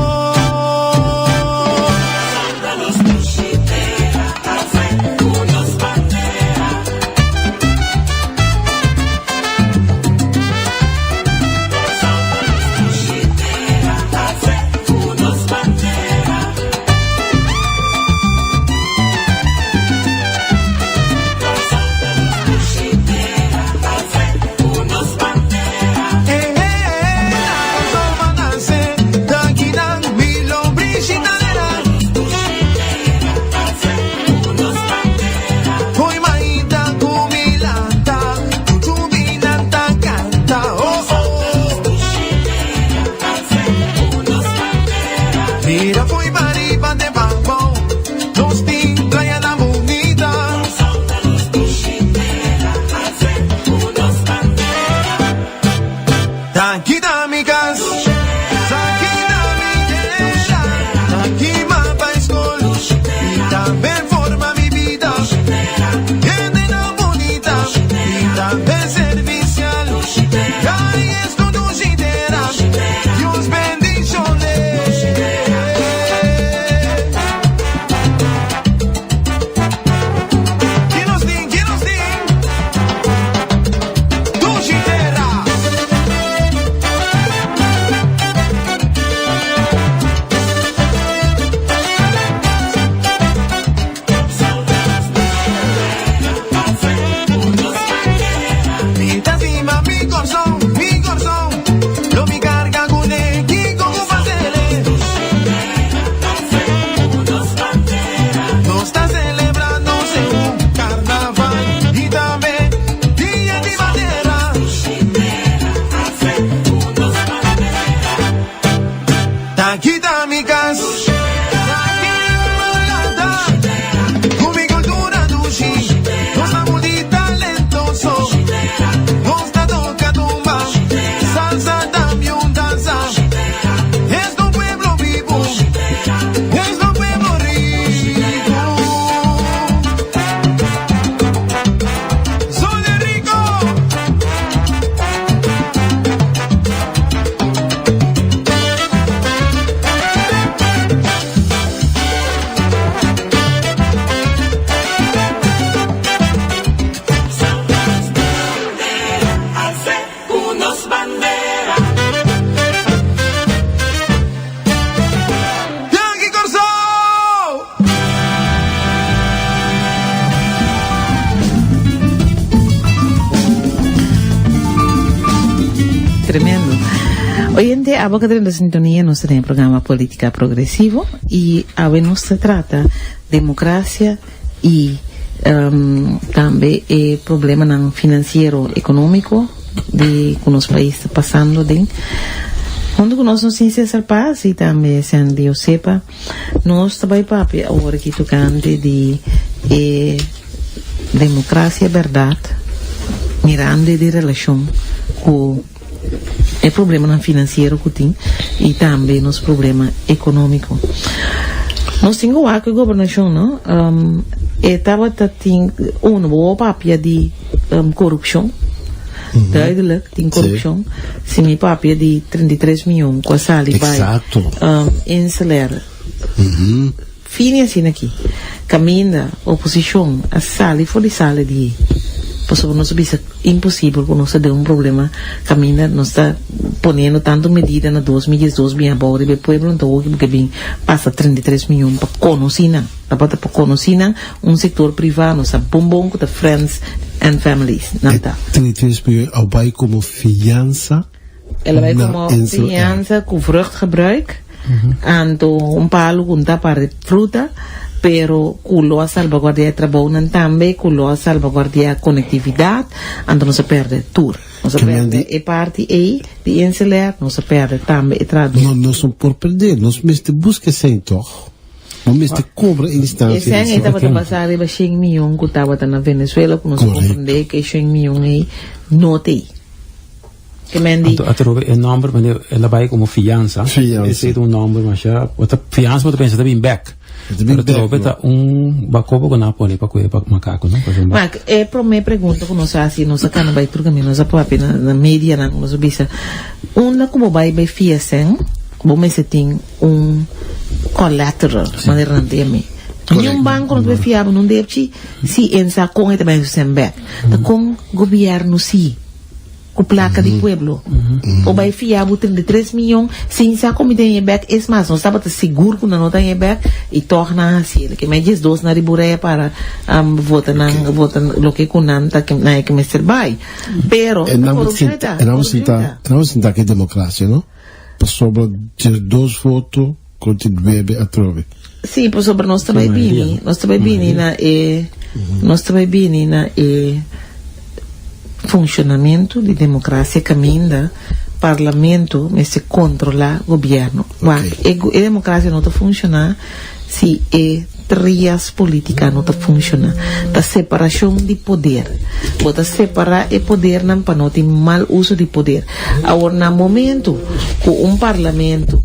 Speaker 2: Oyente, abo ku ta den sintonia, nos ta den e programa Politica Progresivo i awe nos ta trata demokrasia i tambe e problemanan finansiero ekonómiko di ku nos pais ta pasando den. Huntu ku nos nos tin Cesar Paz i tambe Sandy Osepa. Nos ta bai papia awor aki tokante di e demokrasia bèrdat mirando e di relashon ku e problemanan finansiero ku tin i tambe nos problema ekonómiko. Nos tin ku wak ku e gobernashon no e tabata tin uno bo papia di korupshon duidelijk tin korupshon si mi papia di 33 miyon ku a sali bai Inselair Fini asina aki, kaminda oposishon a sali for di sala di pasobra nos a bisa imposibel ku nos ta den un problema kaminda nos ta poniendo tantu medida na 2012 bin abou riba e pueblo anto hopi bo ke bin pasa 33 miyon pa konosí nan tabata pa konosí nan un sektor privá nos sa bon bon ku ta friends and families nan ta.
Speaker 3: E 33 miyon a bai komo fiansa.
Speaker 2: El a bai komo fiansa ku vruchtgebruik, anto un palu ku no ta para fruta, pero ku lo a salbaguardiá e trabounan tambe, ku lo a salbaguardiá konektividat, anto nos a pèrdè tur. Nos a pèrdè e parti ei di Inselair, nos a pèrdè tambe e trabou.
Speaker 3: No, nos no por pèrdè, nos mester buska esei tòg. Bo mester kobra instansia.
Speaker 2: E sèn ei tabata basá riba shen mion ku tabata na Venezuela, ku nos komprendé ku e shen mion ei no ta ei. Ke men di.
Speaker 4: Anto atrobe e nomber wanneer el a bai como fiansa.
Speaker 3: Fiansa.
Speaker 4: Esei ta un nomber masha bo ta fiansa bo ta pensa ta bin bek.
Speaker 3: E ta bin
Speaker 4: Pero atrobe
Speaker 3: bek,
Speaker 4: ta un bakobo ku nan a pone pa kue pa makaku no pasobra.
Speaker 2: Mak, e prome pregunta ku nos a hasi nos a kana bai tur kaminda nos a papia na na medianan nos a bisa unda ku bo bai bai fia sèn bo mester tin un collateral manera nan ta yam'é. Niun banko no ta bai fia bo nun depchi si e sa kon e ta bai hasi su sèn bek. Ta kon gobièrnu si. Ku plaka di pueblo. Bo bai fia bo 33 miyon sin sa ku mi ta haña bek. Es mas, nos tabata sigur ku nan no ta haña bek i tòg nan a hasi el. Ke mei 12 na riba urea para vota nan vota loke ku nan ta ke nan e ke mester bai. Pero
Speaker 3: E nan
Speaker 2: korupshon e ta,
Speaker 3: e nan
Speaker 2: korupshon e
Speaker 3: sinta
Speaker 2: ta.
Speaker 3: e nan sinta ke demokrasia no. Pasobra 12 voto kontra 9 atrobe.
Speaker 2: Sí, pasobra nos ta bai bini, nos ta bai bini na e, nos ta bai bini na e funcionamento di democracia caminda parlamento mester controla gobierno. Wak, e, e democracia no ta funciona si e trias politica no ta funciona. Ta separacion di poder. Bo ta separa e podernan pa no tin mal uso di poder. Awor na momento cu un parlamento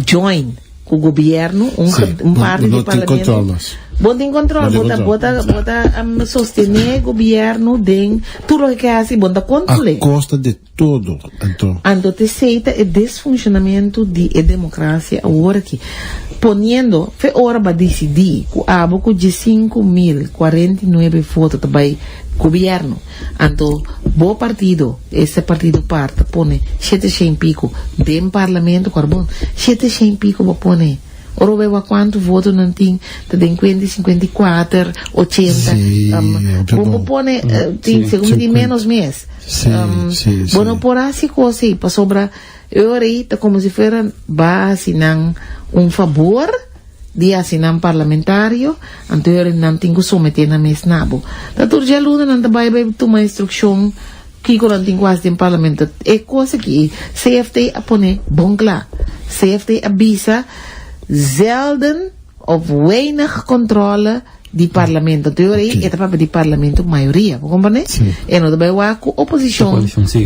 Speaker 2: join ku gobierno, un,
Speaker 3: Sí,
Speaker 2: un
Speaker 3: bo-
Speaker 2: parte
Speaker 3: bo
Speaker 2: di
Speaker 3: no tin
Speaker 2: parlamento.
Speaker 3: control mas.
Speaker 2: Bo tin control,
Speaker 3: Bo tin
Speaker 2: bo ta,
Speaker 3: control.
Speaker 2: bo ta, bo ta um, sostener gobierno den tur loke ke hasi, bo ta
Speaker 3: A
Speaker 2: controle.
Speaker 3: costa de todo, anto.
Speaker 2: Anto te seita e desfuncionamento di e democracia awor aki. Poniendo, fe ora ba decidi ku abo ku 15.049 voto ta bai gobierno. Anto bo partido, este partido par ta pone shete shen pico den parlamento carbon, shete shen pico bo pone. Ora bo bay wak cuanto voto nan tin, ta den cuenta y 54, 80,
Speaker 3: Sí, hopi
Speaker 2: bo
Speaker 3: bon.
Speaker 2: por pone, tin, segun mi tin menos mes.
Speaker 3: Sí, sí,
Speaker 2: Bo
Speaker 3: sí.
Speaker 2: no por haci cos ey, pasobra e ora ey ta como si fuera ba haci nan un fabor. Di hasi nan parlamentario, anto e ora nan tin ku someté nan mes na bo. Ta tur djaluna nan ta bai bai tuma instrukshon kiko nan tin ku hasi den parlamento. E kos aki CFT a pone bon kla. CFT a bisa zelden of weinig kontrole di parlamento. Anto e ora ei e ta papia di parlamento mayoria. Bo komprende? E no ta bai wak ku oposishon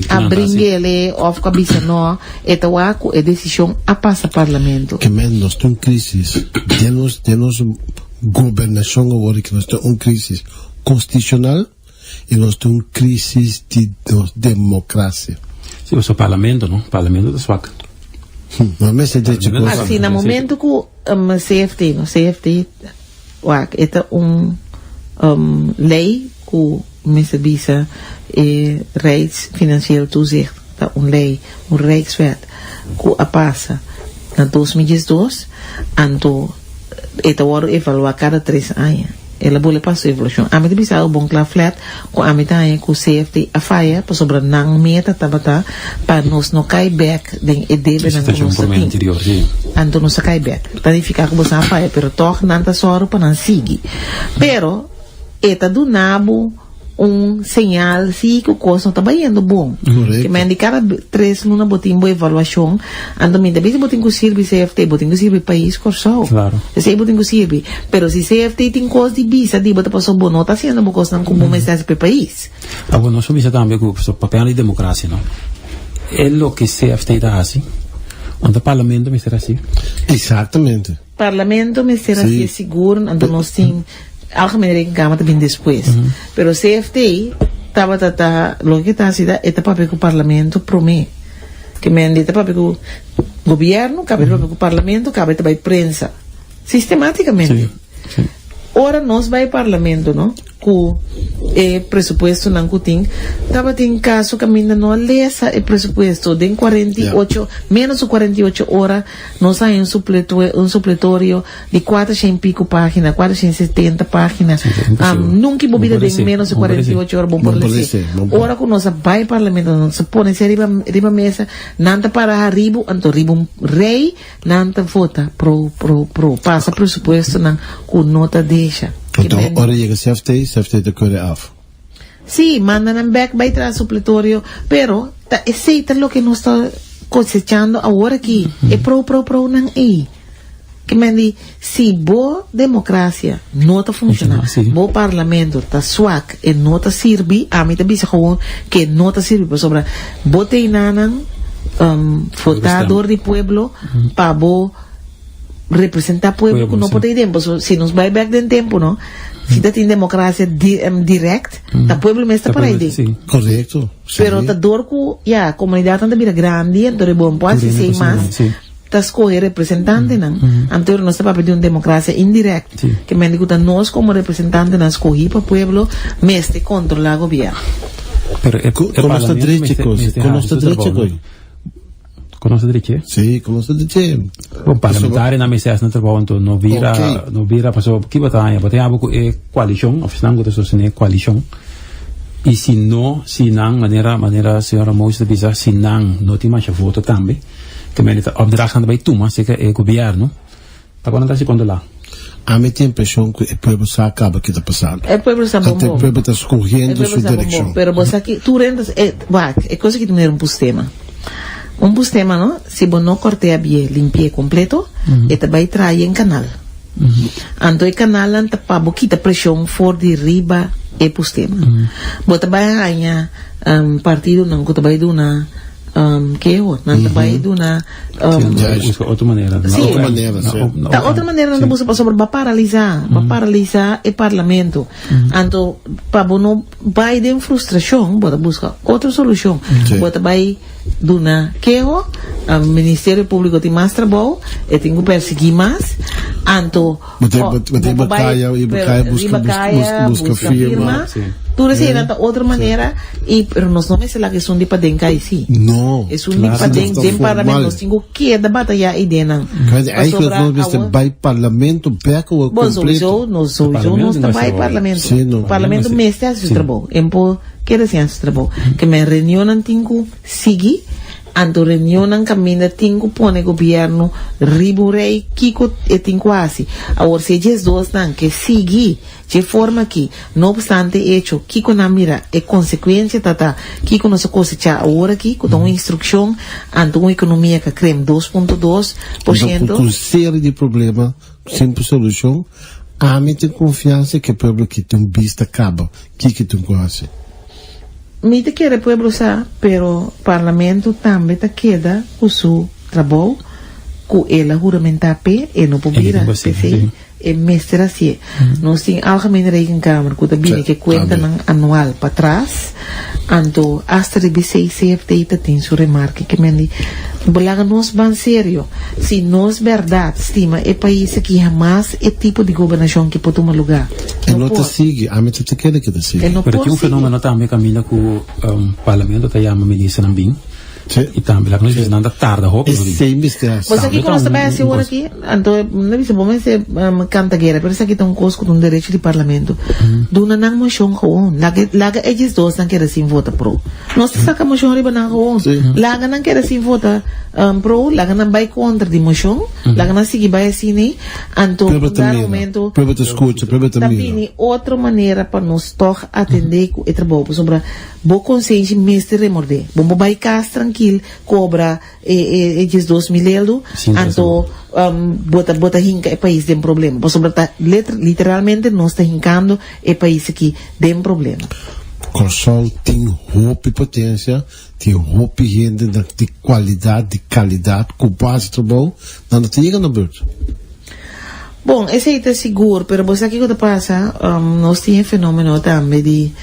Speaker 2: a bringele of ku a bisa no. E ta wak ku e desishon a pasa parlamento.
Speaker 3: Ke men nos ta un crisis den nos den nos gobernashon awor ke nos ta un crisis constitucional y nos ta un crisis di nos democracia.
Speaker 4: Si, pasobra parlamento no, parlamento ta swak.
Speaker 3: No mester drecha cos.
Speaker 2: Asi na momento ku CFT no CFT. Wak, e ta un ley cu mester bisa e Rijks Financieel Toezicht ta un ley, un Rijkswet cu a pasa na 2012, anto e ta wordo evalua cada tres aña. El a bole pasa su evaluashon. Ami ta bisa bo bon kla flat ku ami ta haña ku CFT a faya pasobra nan meta tabata pa nos no kai bek den e debenan ku nos ta tin. Anto nos a kai bek. Ta nifiká ku boso a faya pero tòg nan ta sòru pa nan sigui. Pero e ta duna bo un señal si ku kos no ta bayendo bon.
Speaker 3: Correcto.
Speaker 2: Ke men di kada tres luna bo tin bo evaluashon, anto mi ta bisa bo tin ku sirbi CFT, bo tin ku sirbi pais Kòrsou.
Speaker 4: Claro.
Speaker 2: Esei bo tin ku sirbi. Pero si CFT tin kos di bisa di bo ta pasobra bo no ta hasiendo bo kosnan ku bo mester hasi pa e pais.
Speaker 4: Awor nos por bisa tambe ku papel di demokrasia no e loke CFT ta hasi, anto parlamento mester hasi.
Speaker 3: Exactamente.
Speaker 2: Parlamento mester hasi sigur, anto nos tin Algemene Rekenkamer ta bin despues. Pero CFT tabata ta, loke ta hasi ta, e ta papia ku Parlamento prome. Ke men di ta papia ku Gobierno, kabe ta papia ku Parlamento, kabe ta bai prensa. Sistematicamente. Ora nos bai Parlamento, no, ku e presupuestonan ku tin, tabatin kaso kaminda no a lesa e presupuesto den 48, menos ku 48 ora nos a haña un supletue, un supletorio di 400 i pico pagina, 470 pagina.
Speaker 4: Sí, ta imposible.
Speaker 2: Nunca bo
Speaker 4: Bo
Speaker 2: bira
Speaker 4: por
Speaker 2: den
Speaker 4: lese,
Speaker 2: menos di
Speaker 4: bo por lese.
Speaker 2: 48 ora bo por
Speaker 3: Bo por
Speaker 2: lese.
Speaker 3: lese, bo por.
Speaker 2: Ora ku nos a bai Parlamento, nos a pone esei riba, riba mesa, nan ta para haribu, anto riba un rei, Nan ta vota pro, pro, pro. Pasa presupuestonan cu no ta desha.
Speaker 3: Anto ora yega CFT, CFT ta kore af.
Speaker 2: Sí, manda nan bek bay traha supletorio, pero ta esey ta loke nos ta cosechando awor aki, e pro, pro, pro nan ey. Ke men di, si bo democracia no ta funciona, bo parlamento ta swak, e no ta sirbi, ami ta bisa gewoon ke no ta sirbi, pasobra bo teinanan votá dor di pueblo pa bo representá pueblo ku no por ta den. Pasobra si nos bai bèk den tempu no, si ta tin demokrasia dirèkt, ta pueblo mes ta para ei den.
Speaker 3: Korekto.
Speaker 2: Pero ta dor ku ya komunidatnan ta bira grandi anto e bon por hasi esei mas, ta skohe representantenan. Anto nos ta papia di un demokrasia indirèkt, ke mende ku ta nos komo representantenan skohí pa pueblo mester kontrolá gobièrnu.
Speaker 4: Pero e,
Speaker 3: Ku,
Speaker 4: e
Speaker 3: kono sta
Speaker 4: parlamento
Speaker 3: drechi
Speaker 4: mester,
Speaker 3: kos?
Speaker 4: mester
Speaker 3: Kono
Speaker 4: hasi
Speaker 3: sta
Speaker 4: su
Speaker 3: drechi
Speaker 4: trabou,
Speaker 3: koi?
Speaker 4: no? Kono sta drechi?
Speaker 3: Sí, kono sta drechi?
Speaker 4: Bon, parlamentario na mester hasi nan trabou, anto no bira,
Speaker 3: Ok.
Speaker 4: no bira, paso ki bo ta haña? Bo ta haña bo ku e koalishon, of esnan ku ta sostené e koalishon, i si no, si nan, manera, manera señora Moses ta bisa, si nan no tin masha voto tambe, Ke mende ta opdrachtnan ta bai tuma serka e gobièrnu ta por nan ta hasi kontrolá.
Speaker 3: Ami tin impreshon ku e pueblo sa kaba ki ta pasando.
Speaker 2: E pueblo sa bon
Speaker 3: Anto e
Speaker 2: bon.
Speaker 3: pueblo ta
Speaker 2: E
Speaker 3: skohiendo
Speaker 2: pueblo
Speaker 3: su
Speaker 2: sa bon bon.
Speaker 3: direkshon.
Speaker 2: Pero bo sa ki tur hende ta e wak e kos aki ta manera un pustema. Un pustema no, si bo no kort'é abié limpi'é kompleto, e ta bai traha yen kanal. Anto e kanalnan ta pa bo kita preshon for di riba e pustema. Bo ta bai haña partidonan ku ta bai duna keho, nan ta bai duna
Speaker 4: Buska otro manera.
Speaker 2: Sí.
Speaker 3: Otro manera, sí.
Speaker 2: Ta otro manera nan ta buska pasobra bo a paralisá, bo a paralisá e parlamento. Anto pa bo no bai den frustrashon, bo ta buska otro solushon. Bo ta bai duna keho, Ministerio Públiko tin mas trabou, e tin ku persiguí mas, anto
Speaker 3: Bo ta bo ta riba kaya, riba kaya buska buska buska firma.
Speaker 2: Tur eseinan ta otro manera i pero nos no mester laga esun di paden kai si.
Speaker 3: No.
Speaker 2: Esun di paden den parlamento nos tin ku keda batayá idenan.
Speaker 3: Eigenlijk nos mester bai parlamento bek o
Speaker 2: Bon, sowieso nos sowieso nos ta bai parlamento. Parlamento mester hasi su trabou. En por keda sin hasi su trabou. Ke men reunionnan tin ku sigui. Anto reunionnan kaminda tin ku pone gobièrnu riba un rei kiko e tin ku hasi. Awor si e diesdosnan ke sigui dje forma aki, no opstante echo kiko nan mira e konsekuensia ta ta kiko nos a kosechá awor aki ku ta un instrukshon anto un ekonomia ka krem 2.2%.
Speaker 3: Ku un serie di problema sin solushon, ami tin konfiansa ke pueblo aki tin un bista kaba kiko tin ku hasi.
Speaker 2: Mi ta kere pueblo sa, pero Parlamento tambe ta keda cu su trabou cu el a huramenta p'e, e no por bira p'esey e mester hacié. Nos tin Algemene Rekenkamer cu ta bini cu e cuentanan anual patras, anto hasta riba esey CFT ta tin su remarke ke men di, Bo laga nos ban serio, si nos berdad stima e pais aki hamas e tipo di gobernacion ki por tuma lugar.
Speaker 3: E no ta sigui, ami ta ta kere ke ta sigui.
Speaker 2: E no
Speaker 4: Pero
Speaker 2: por
Speaker 4: tin un
Speaker 2: sigui.
Speaker 4: fenomeno tambe kaminda ku Parlamento ta yama ministernan bin. I tambe laga nos bisa nan ta tarda hopi.
Speaker 3: Esei mester hasi.
Speaker 2: Bo sa kiko nos ta bai hasi ora aki? Anto no bisa bo mester kanta guera, pero esaki ta un kos ku ta un derecho di parlamento. Duna nan moshon gewoon. Laga laga e diesdosnan keda sin vota pro. Nos ta saka moshon riba nan gewoon. Laga nan keda sin vota pro, laga nan bai kontra di moshon, laga nan sigui bai asina ei. Anto
Speaker 3: Pueblo
Speaker 2: un
Speaker 3: ta
Speaker 2: dado
Speaker 3: mira,
Speaker 2: momento
Speaker 3: pueblo ta skucha, pueblo ta
Speaker 2: ta
Speaker 3: mira.
Speaker 2: bini otro manera pa nos tòg atendé ku e trabou, pasobra Bo konsenshi mester remordé. Bo por bai kas trankil, kobra e e e 12.000 eldo, anto bo ta bo ta hinka e pais den problema. Pasobra ta literalmente nos ta hinkando e pais aki den problema.
Speaker 3: Kòrsou tin hopi potensia, tin hopi hende di kualidat, di kalidat ku por hasi trabou, nan no ta yega na burt.
Speaker 2: Bon, esei ta sigur, pero bo sa kiko ta pasa? Nos tin e fenomeno tambe di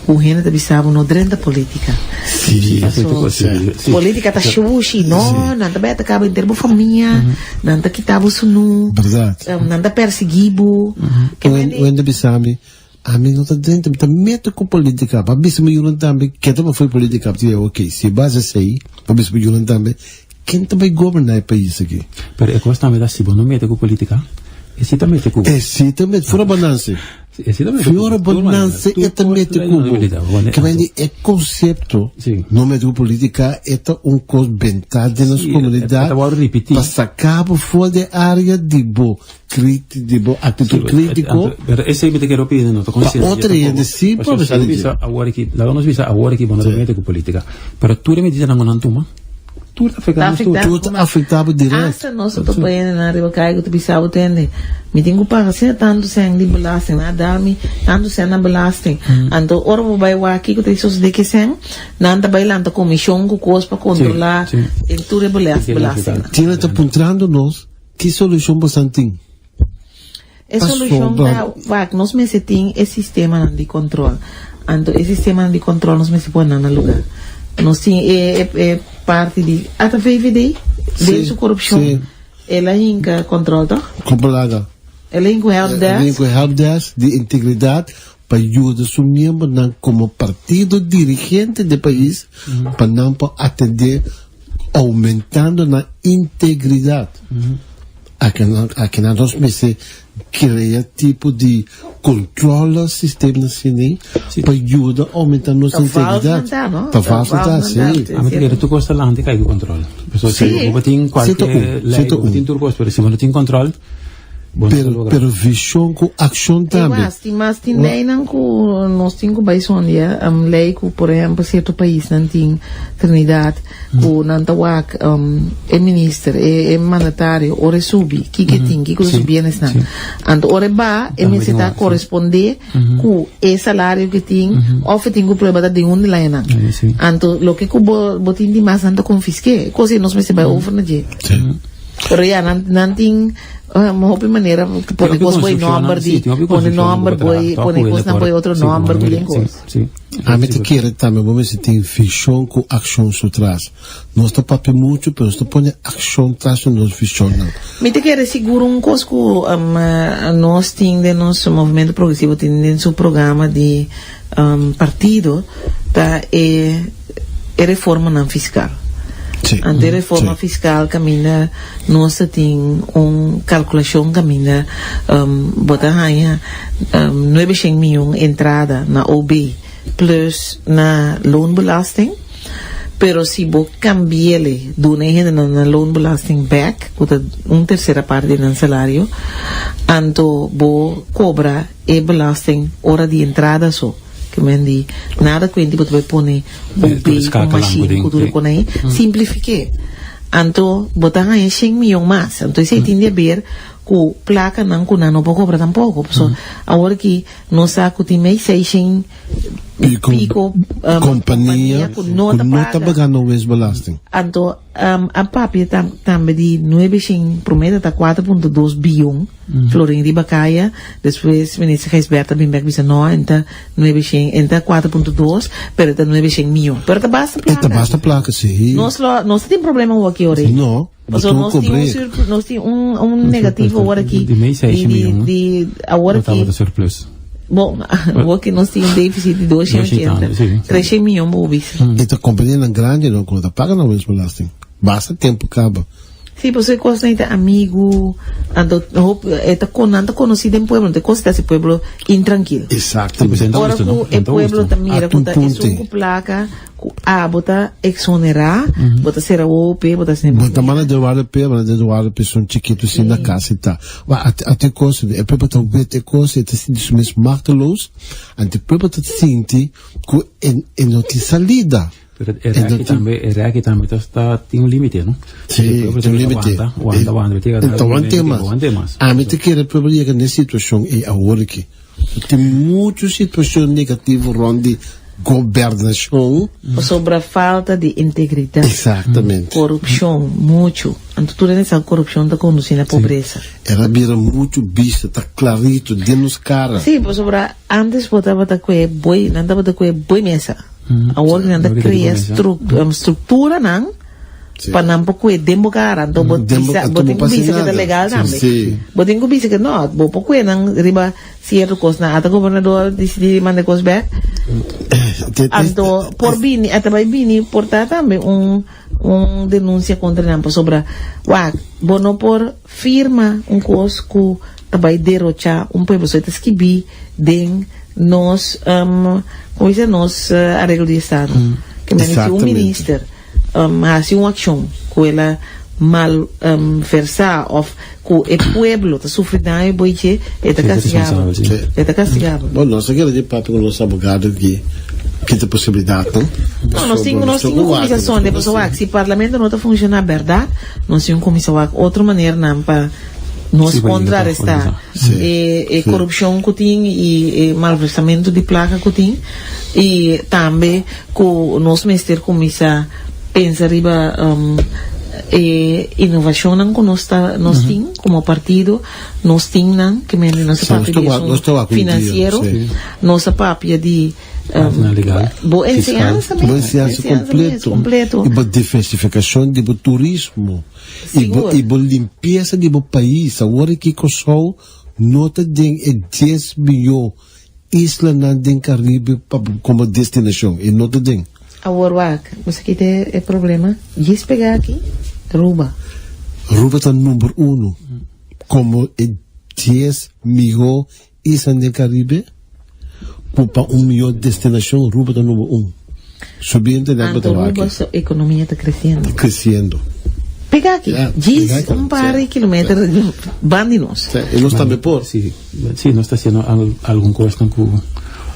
Speaker 2: ku hende ta bisa bo no drenta politica. Paso politica ta shushi, no, nan ta bai ataka bo henter bo famia, nan ta kita bo sunu, nan ta persigi bo.
Speaker 3: Un hende bisa mi, ami no ta drenta, mi ta mete ku politica. Pa bisa mi yunan tambe, ke ta bai politica? Mi ta di, ok, si bo hasi esei, pa bisa bo yunan tambe, Ken ta bai goberná e pais aki?
Speaker 4: Pero e kos tambe ta si bo no mete ku politika, e si ta mete ku bo.
Speaker 3: E si ta mete, fuera bonanse.
Speaker 4: E si ta mete ku bo.
Speaker 3: Fuera bonanse e ta mete ku bo. Ke men di e konsepto no mete ku politika e ta un kos bentá den nos komunidat pa saka bo for di e area di bo di bo aktitut kritiko.
Speaker 4: Pero esei mi ta kere opini no ta konsiente.
Speaker 3: Pa otro hende si por bisa di dje.
Speaker 4: Awor aki, laga nos bisa awor aki bo no ta mete ku politika. Pero tur e medidanan ku nan tuma. Tur ta afecta nos tur.
Speaker 3: Tur ta afecta bo direct.
Speaker 2: Hasta nos ta topa hende nan riba kaya ku ta bisa bo tende, mi tin ku paga asina tantu sèn di belasting, nan a dal mi tantu sèn na belasting. Anto ora bo bai wak kiko ta sosode ku e sèn, nan ta bai lanta komishon ku kos pa kontrola e tur e belastingnan.
Speaker 3: Tina ta puntrando nos ki solushon bosan tin.
Speaker 2: E solushon ta wak nos mester tin e sistemanan di kontrol. Anto e sistemanan di kontrol nos mester pone nan na luga. Nos tin e e parti di ata VVD den su korupshon el a hinka kontrol toch?
Speaker 3: Kompalaga.
Speaker 2: El a hinka un help
Speaker 3: El a hinka
Speaker 2: desk.
Speaker 3: un help desk di integridat pa yuda su miembronan komo partido dirigente di pais pa nan por atende oumentando nan integridat. Akinan nos mester krea tipo di controla sistema asina pa yuda aumenta nos integridad.
Speaker 2: Ta vals nan ta,
Speaker 3: si.
Speaker 4: Ami ta kere tur cos ta lanti kai ku control. Pasobra si bo tin cualke ley, bo tin tur cos, pero si bo no tin control, bo no ta logra.
Speaker 3: Pero vision ku accion tambe.
Speaker 2: Mas tin mas tin leynan ku nos tin ku bai sondia, ley ku por ehempel cierto paisnan tin, Trinidad. Ku nan ta wak e minister, e mandatario, ora e subi, kiko e tin, kiko ta su bienesnan. Anto ora e ba, e mester ta korespondé ku e salario ku e tin, òf e tin ku prueba ta den un di layanan. Anto loke ku bo tin di mas nan ta konfisk'é. E kos ei nos mester bai over na dje. Pero ya, nan tin hopi manera pone kos bo e nòmber di, pone nòmber bo e, pone kosnan bo e otro nòmber ku den kos.
Speaker 3: Ami ta kere tambe bo mester tin vishon ku akshon su tras. Nos ta papia muchu pero nos ta pone akshon tras di nos vishonnan.
Speaker 2: Mi ta kere sigur un kos ku nos tin den nos Movimento Progresivo tin den su programa di partido ta e e reformanan fiskal. Anto e reforma fiskal kaminda nos ta tin un kalkulashon kaminda bo ta haña nuebeshen miyon entrada na OB plus na loonbelasting, pero si bo kambi'ele duna e hendenan nan loonbelasting bek, ku ta un tersera parti di nan salario, anto bo kobra e belasting ora di entrada so. Ke men di nada kuenti bo ta bai pone OB ku mashin ku tur e kon ei, simplifik'é. Anto bo ta haña shen miyon mas. Anto esei tin di haber ku plakanan ku nan no por kobra tampoko. Pasobra awor ki nos sa ku tin mei seishen piko
Speaker 3: kompania ku no ta paga no winstbelasting.
Speaker 2: Anto a papia tambe di nuebeshen promé ta ta 4.2 biyon florin riba kaya. Despues minister Gijsbertha a bin bek bisa no en ta nuebeshen en ta 4.2 pero ta nuebeshen miyon. Pero ta basta plaka.
Speaker 3: E ta basta plaka si.
Speaker 2: Nos lo nos ta tin problema awor aki ora ei.
Speaker 3: No.
Speaker 2: Pasobra nos tin un surplus, nos tin un, un negativo awor aki.
Speaker 4: Di mei seishen
Speaker 2: Di,
Speaker 4: miyon,
Speaker 2: di, awor
Speaker 4: no
Speaker 2: aki.
Speaker 4: tabata surplus.
Speaker 2: Bon, awor ki nos tin un deficit di 280, 300 miyon bo bisa.
Speaker 3: E ta kompanianan grandi no ku no ta paga nan winstbelasting. Basta tempu kaba.
Speaker 2: Sí, pasobra e kosnan ei ta amigu, anto hop e ta kon nan ta konosí den pueblo, anto e kos ta hasi pueblo intrankil.
Speaker 3: Exactamente.
Speaker 2: Ora ku e pueblo ta mira ku ta esun ku plaka ku abo ta exonerá, bo ta sera wowo p'e, bo ta hasi.
Speaker 3: Bo ta manda deurwaarder p'e, manda deurwaarder p'e esun chikitu sin na kas i ta. Wa ate ate kos, e pueblo ta wet e kos, e ta sinti su mes machteloos, anto e pueblo ta sinti ku e e no tin salida.
Speaker 4: Pero e rèki tambe, e rèki tambe ta ta tin un límite, no?
Speaker 3: Sí, tin un límite.
Speaker 4: Wanta, wanta, wanta, te
Speaker 3: E ta wante mas.
Speaker 4: Wante mas.
Speaker 3: Ami ta kere pueblo yega n'e situashon ei awor aki. Tin muchu situashon negativo rònt di gobernashon.
Speaker 2: Pasobra falta di integridat.
Speaker 3: Exactamente.
Speaker 2: Korupshon, muchu. Anto tur hende sa ku korupshon ta kondusí na pobresa.
Speaker 3: El a bira muchu bista, ta klarito den nos kara.
Speaker 2: Sí, pasobra antes bo tabata kue boi, nan tabata kue boi mesa. Awor nan ta krea strukturanan pa nan por kue den bo kara. Anto bo bisa, bo tin ku bisa ke ta legal tambe. Bo tin ku bisa ke no, bo por kue nan riba sierto kosnan. Ata gobernador disidí di manda e kos bèk. Anto por bini, a ta bai bini por ta tambe un un denunsia kontra nan pasobra wak bo no por firma un kos ku ta bai derochá un pueblo. So e ta skibí den nos como dice nos areglo di estado. Ke men si un minister hasi un akshon ku el a mal versá òf ku e pueblo ta sufri daño boy dje e ta kastigabel. E ta kastigabel.
Speaker 3: Bon, nos a kere di papia ku nos abogado aki kita posibilidatnan.
Speaker 2: No, nos tin nos tin ku kuminsá sonde pasobra wak si parlamento no ta funshoná bèrdat nos tin ku kuminsá wak otro maneranan pa nos kontrarestá e e korupshon ku tin i e malversamentu di plaka ku tin i tambe ku nos mester kuminsá pensa riba e inovashonnan ku nos ta nos tin komo partido nos tin nan ke mende nos a papia di esun finansiero nos a papia di bo enseñansa mes
Speaker 3: bo enseñansa kompleto i bo diversifikashon di bo turismo i bo i bo limpiesa di bo pais awor aki Kòrsou no ta den e dies mihó islanan den Karibe pa komo destinashon e no ta den.
Speaker 2: Awor wak, bo sa kita e problema? Djis pega aki, Ruba.
Speaker 3: Ruba ta number uno komo e dies mihó isla den Karibe ku pa un mihó destinashon Ruba ta number un. Subi internet bo ta
Speaker 2: Anto
Speaker 3: wak.
Speaker 2: Ruba su ekonomia ta kresiendo.
Speaker 3: Kresiendo.
Speaker 2: Pega aki, djis un par di kilometer ban di nos.
Speaker 3: E nos tambe por.
Speaker 4: Sí, sí, nos ta haciendo algun cosnan cu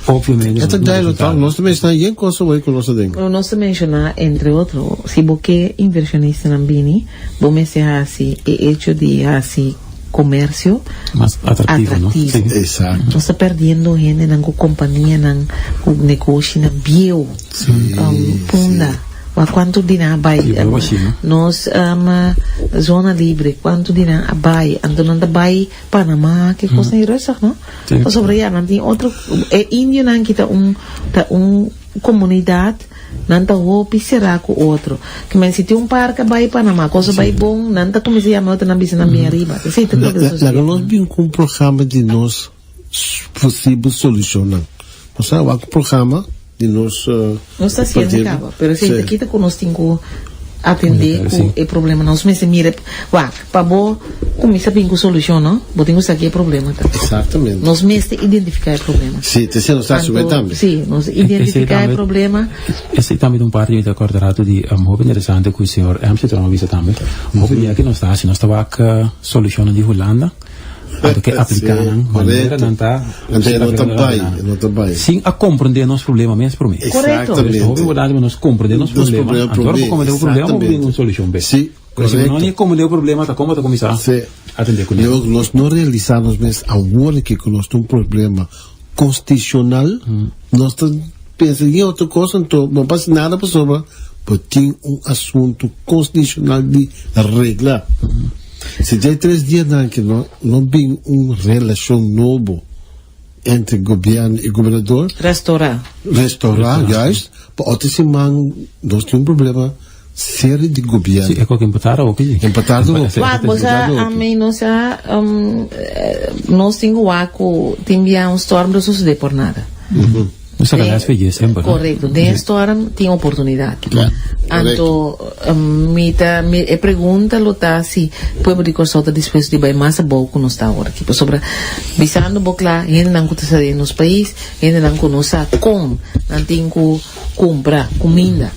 Speaker 4: obviamente
Speaker 3: E ta duidelijk toch? Nos ta menciona yen cos awor cu nos ta den.
Speaker 2: Pero nos ta menciona entre otro, si bo ke inversionistanan bini, bo mester haci e hecho di haci comercio
Speaker 4: Mas atractivo, no?
Speaker 2: atractivo.
Speaker 4: Sí.
Speaker 3: Exacto.
Speaker 2: Nos ta perdiendo hendenan cu companianan, cu negoshinan bieu.
Speaker 3: Sí,
Speaker 2: Punda.
Speaker 3: sí.
Speaker 2: Wak cuanto di nan a bay.
Speaker 4: Sí, pero así, no?
Speaker 2: Nos zona libre, cuanto di nan a bay. Anto nan ta bay Panama, ke cosnan y rustig, no?
Speaker 4: Sí.
Speaker 2: Pasobra ya, nan tin otro, e indionan ki ta un, ta un comunidad, nan ta hopi cerá cu otro. Ke men si tin un par ka bay Panama, cosa bay bon, nan ta cuminsa yama otro, nan bisa nan bin ariba. Esey ta loke ta
Speaker 3: Laga
Speaker 2: sucede.
Speaker 3: nos bin cu un programa di nos posibel solucionnan. Nos a wak un programa di nos
Speaker 2: Nos ta haciendo
Speaker 3: partido.
Speaker 2: caba, pero esey
Speaker 3: Sí.
Speaker 2: ta kita cu nos tin cu atende cu e problema. Nos mester mira, wak, pa bo cuminsa bin cu solucion, no? Bo tin cu sa ki e problema ta.
Speaker 3: Exactamente.
Speaker 2: Nos mester identifica e problema.
Speaker 3: Sí, te nos ta asumi
Speaker 2: Anto,
Speaker 3: tambe.
Speaker 2: Sí, nos identifica e problema.
Speaker 4: Esey tambe ta un parti mi ta acorda rato di hopi interesante cu señor Amsterdam a bisa tambe. Hopi bia ki nos ta haci, nos ta wak solucionnan di Hulanda. Anto ke apliká nan manera nan ta
Speaker 3: Anto e no ta bai, e no ta bai.
Speaker 4: Sin a komprendé nos problema mes promé.
Speaker 2: Korekto.
Speaker 4: Entonces hopi importante pa nos komprendé nos problema. Anto ora bo komprendé bo problema bo bini un solushon p'e.
Speaker 3: Sí,
Speaker 4: Pero si bo no
Speaker 3: korekto.
Speaker 4: ni komprendé bo problema ta kon bo ta kuminsá atendé kuné?
Speaker 3: Luego nos no realisá nos mes awor ke ku nos ta un problema konstitushonal, nos ta pensa den otro kos anto no pasa nada pasobra bo tin un asuntu konstitushonal di regla. Si djai tres dianan ke no no bin un relashon nobo entre gobierno i gobernador.
Speaker 2: Restorá.
Speaker 3: Restorá, juist. Pa otro siman nos tin un problema. Serio di gobierno.
Speaker 4: Si, e koke empatar hopi.
Speaker 3: Empatar hopi.
Speaker 2: Wak, bo sa, ami no sa, um, nos tin ku wak ku tin bia un storm no sucede por nada.
Speaker 4: Nos ta gana SVG semper.
Speaker 2: Correcto. Den storm tin oportunidad. Anto, mi ta, mi, e pregunta lo ta si pueblo di Kòrsou ta dispuesto di bai mas abou ku nos ta awor aki. Pasobra, bisando bo kla, hendenan ku ta sa den nos pais, hendenan ku no sa kon nan tin ku Kumpra kuminda.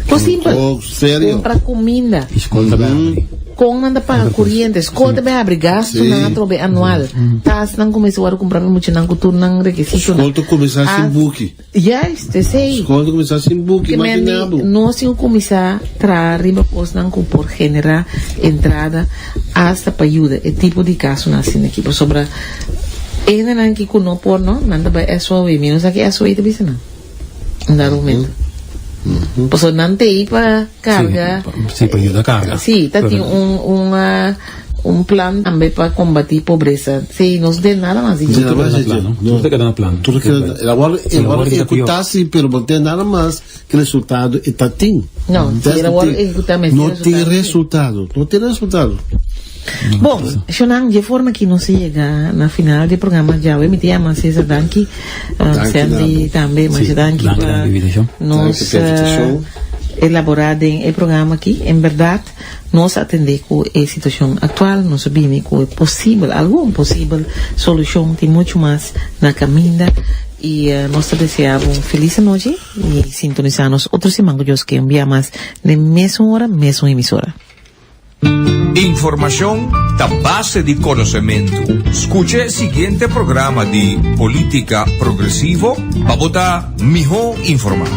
Speaker 2: Kos simpel.
Speaker 3: Oh, serio?
Speaker 2: Kumpra kuminda.
Speaker 4: I skol ta bai abri.
Speaker 2: Kon nan ta paga kuriente? Skol ta bai abri. Gastunan atrobe anual. Tasnan kuminsá wòrdu kumprá pa muchanan ku tur nan rekisitonan.
Speaker 3: Skol ta kuminsá sin buki.
Speaker 2: Juist, esei.
Speaker 3: Skol ta kuminsá sin buki,
Speaker 2: Ke men
Speaker 3: imagina bo.
Speaker 2: di nos tin ku kuminsá traha riba kosnan ku por generá entrada asta pa yuda e tipo di kasonan asina aki. Pasobra e hendenan aki ku no por no, nan ta bai SOW. Mi no sa ki SOW ta bisa nan. Un dado momento. Pasobra nan ta ei pa carga.
Speaker 4: Sí, pa yuda carga.
Speaker 2: Sí, ta tin un, un, uh, un plan tambe pa combatí pobresa. Sí, nos den nada mas.
Speaker 3: De nada mas,
Speaker 4: Tur plan, no? Tur ta keda na plan.
Speaker 3: Tur ta keda, el a wòrdu, el a wòrdu ehekutá sí, pero bo no tin nada mas ke resultado e ta tin.
Speaker 2: No, si el a wòrdu ehekutá mester
Speaker 3: No tin resultado, no tin resultado.
Speaker 2: Bon, Shonan, dje forma ki nos a yega na final di e programa djawe, mi ta yama Cesar danki, Sandy tambe, masha danki pa nos elabora den e programa aki. En berdad, nos a atende ku e situacion actual, nos a bini ku e posibel, algun posibel solucion, tin mucho mas na caminda y nos ta desea bo un feliz anochi y sintonisa nos otro siman ku Dios ke un bia mas den mesun ora, mesun emisora.
Speaker 1: Informashon ta base di konosementu. Skucha e siguiente programa di Polítika Progresivo pa bo ta mihó informá.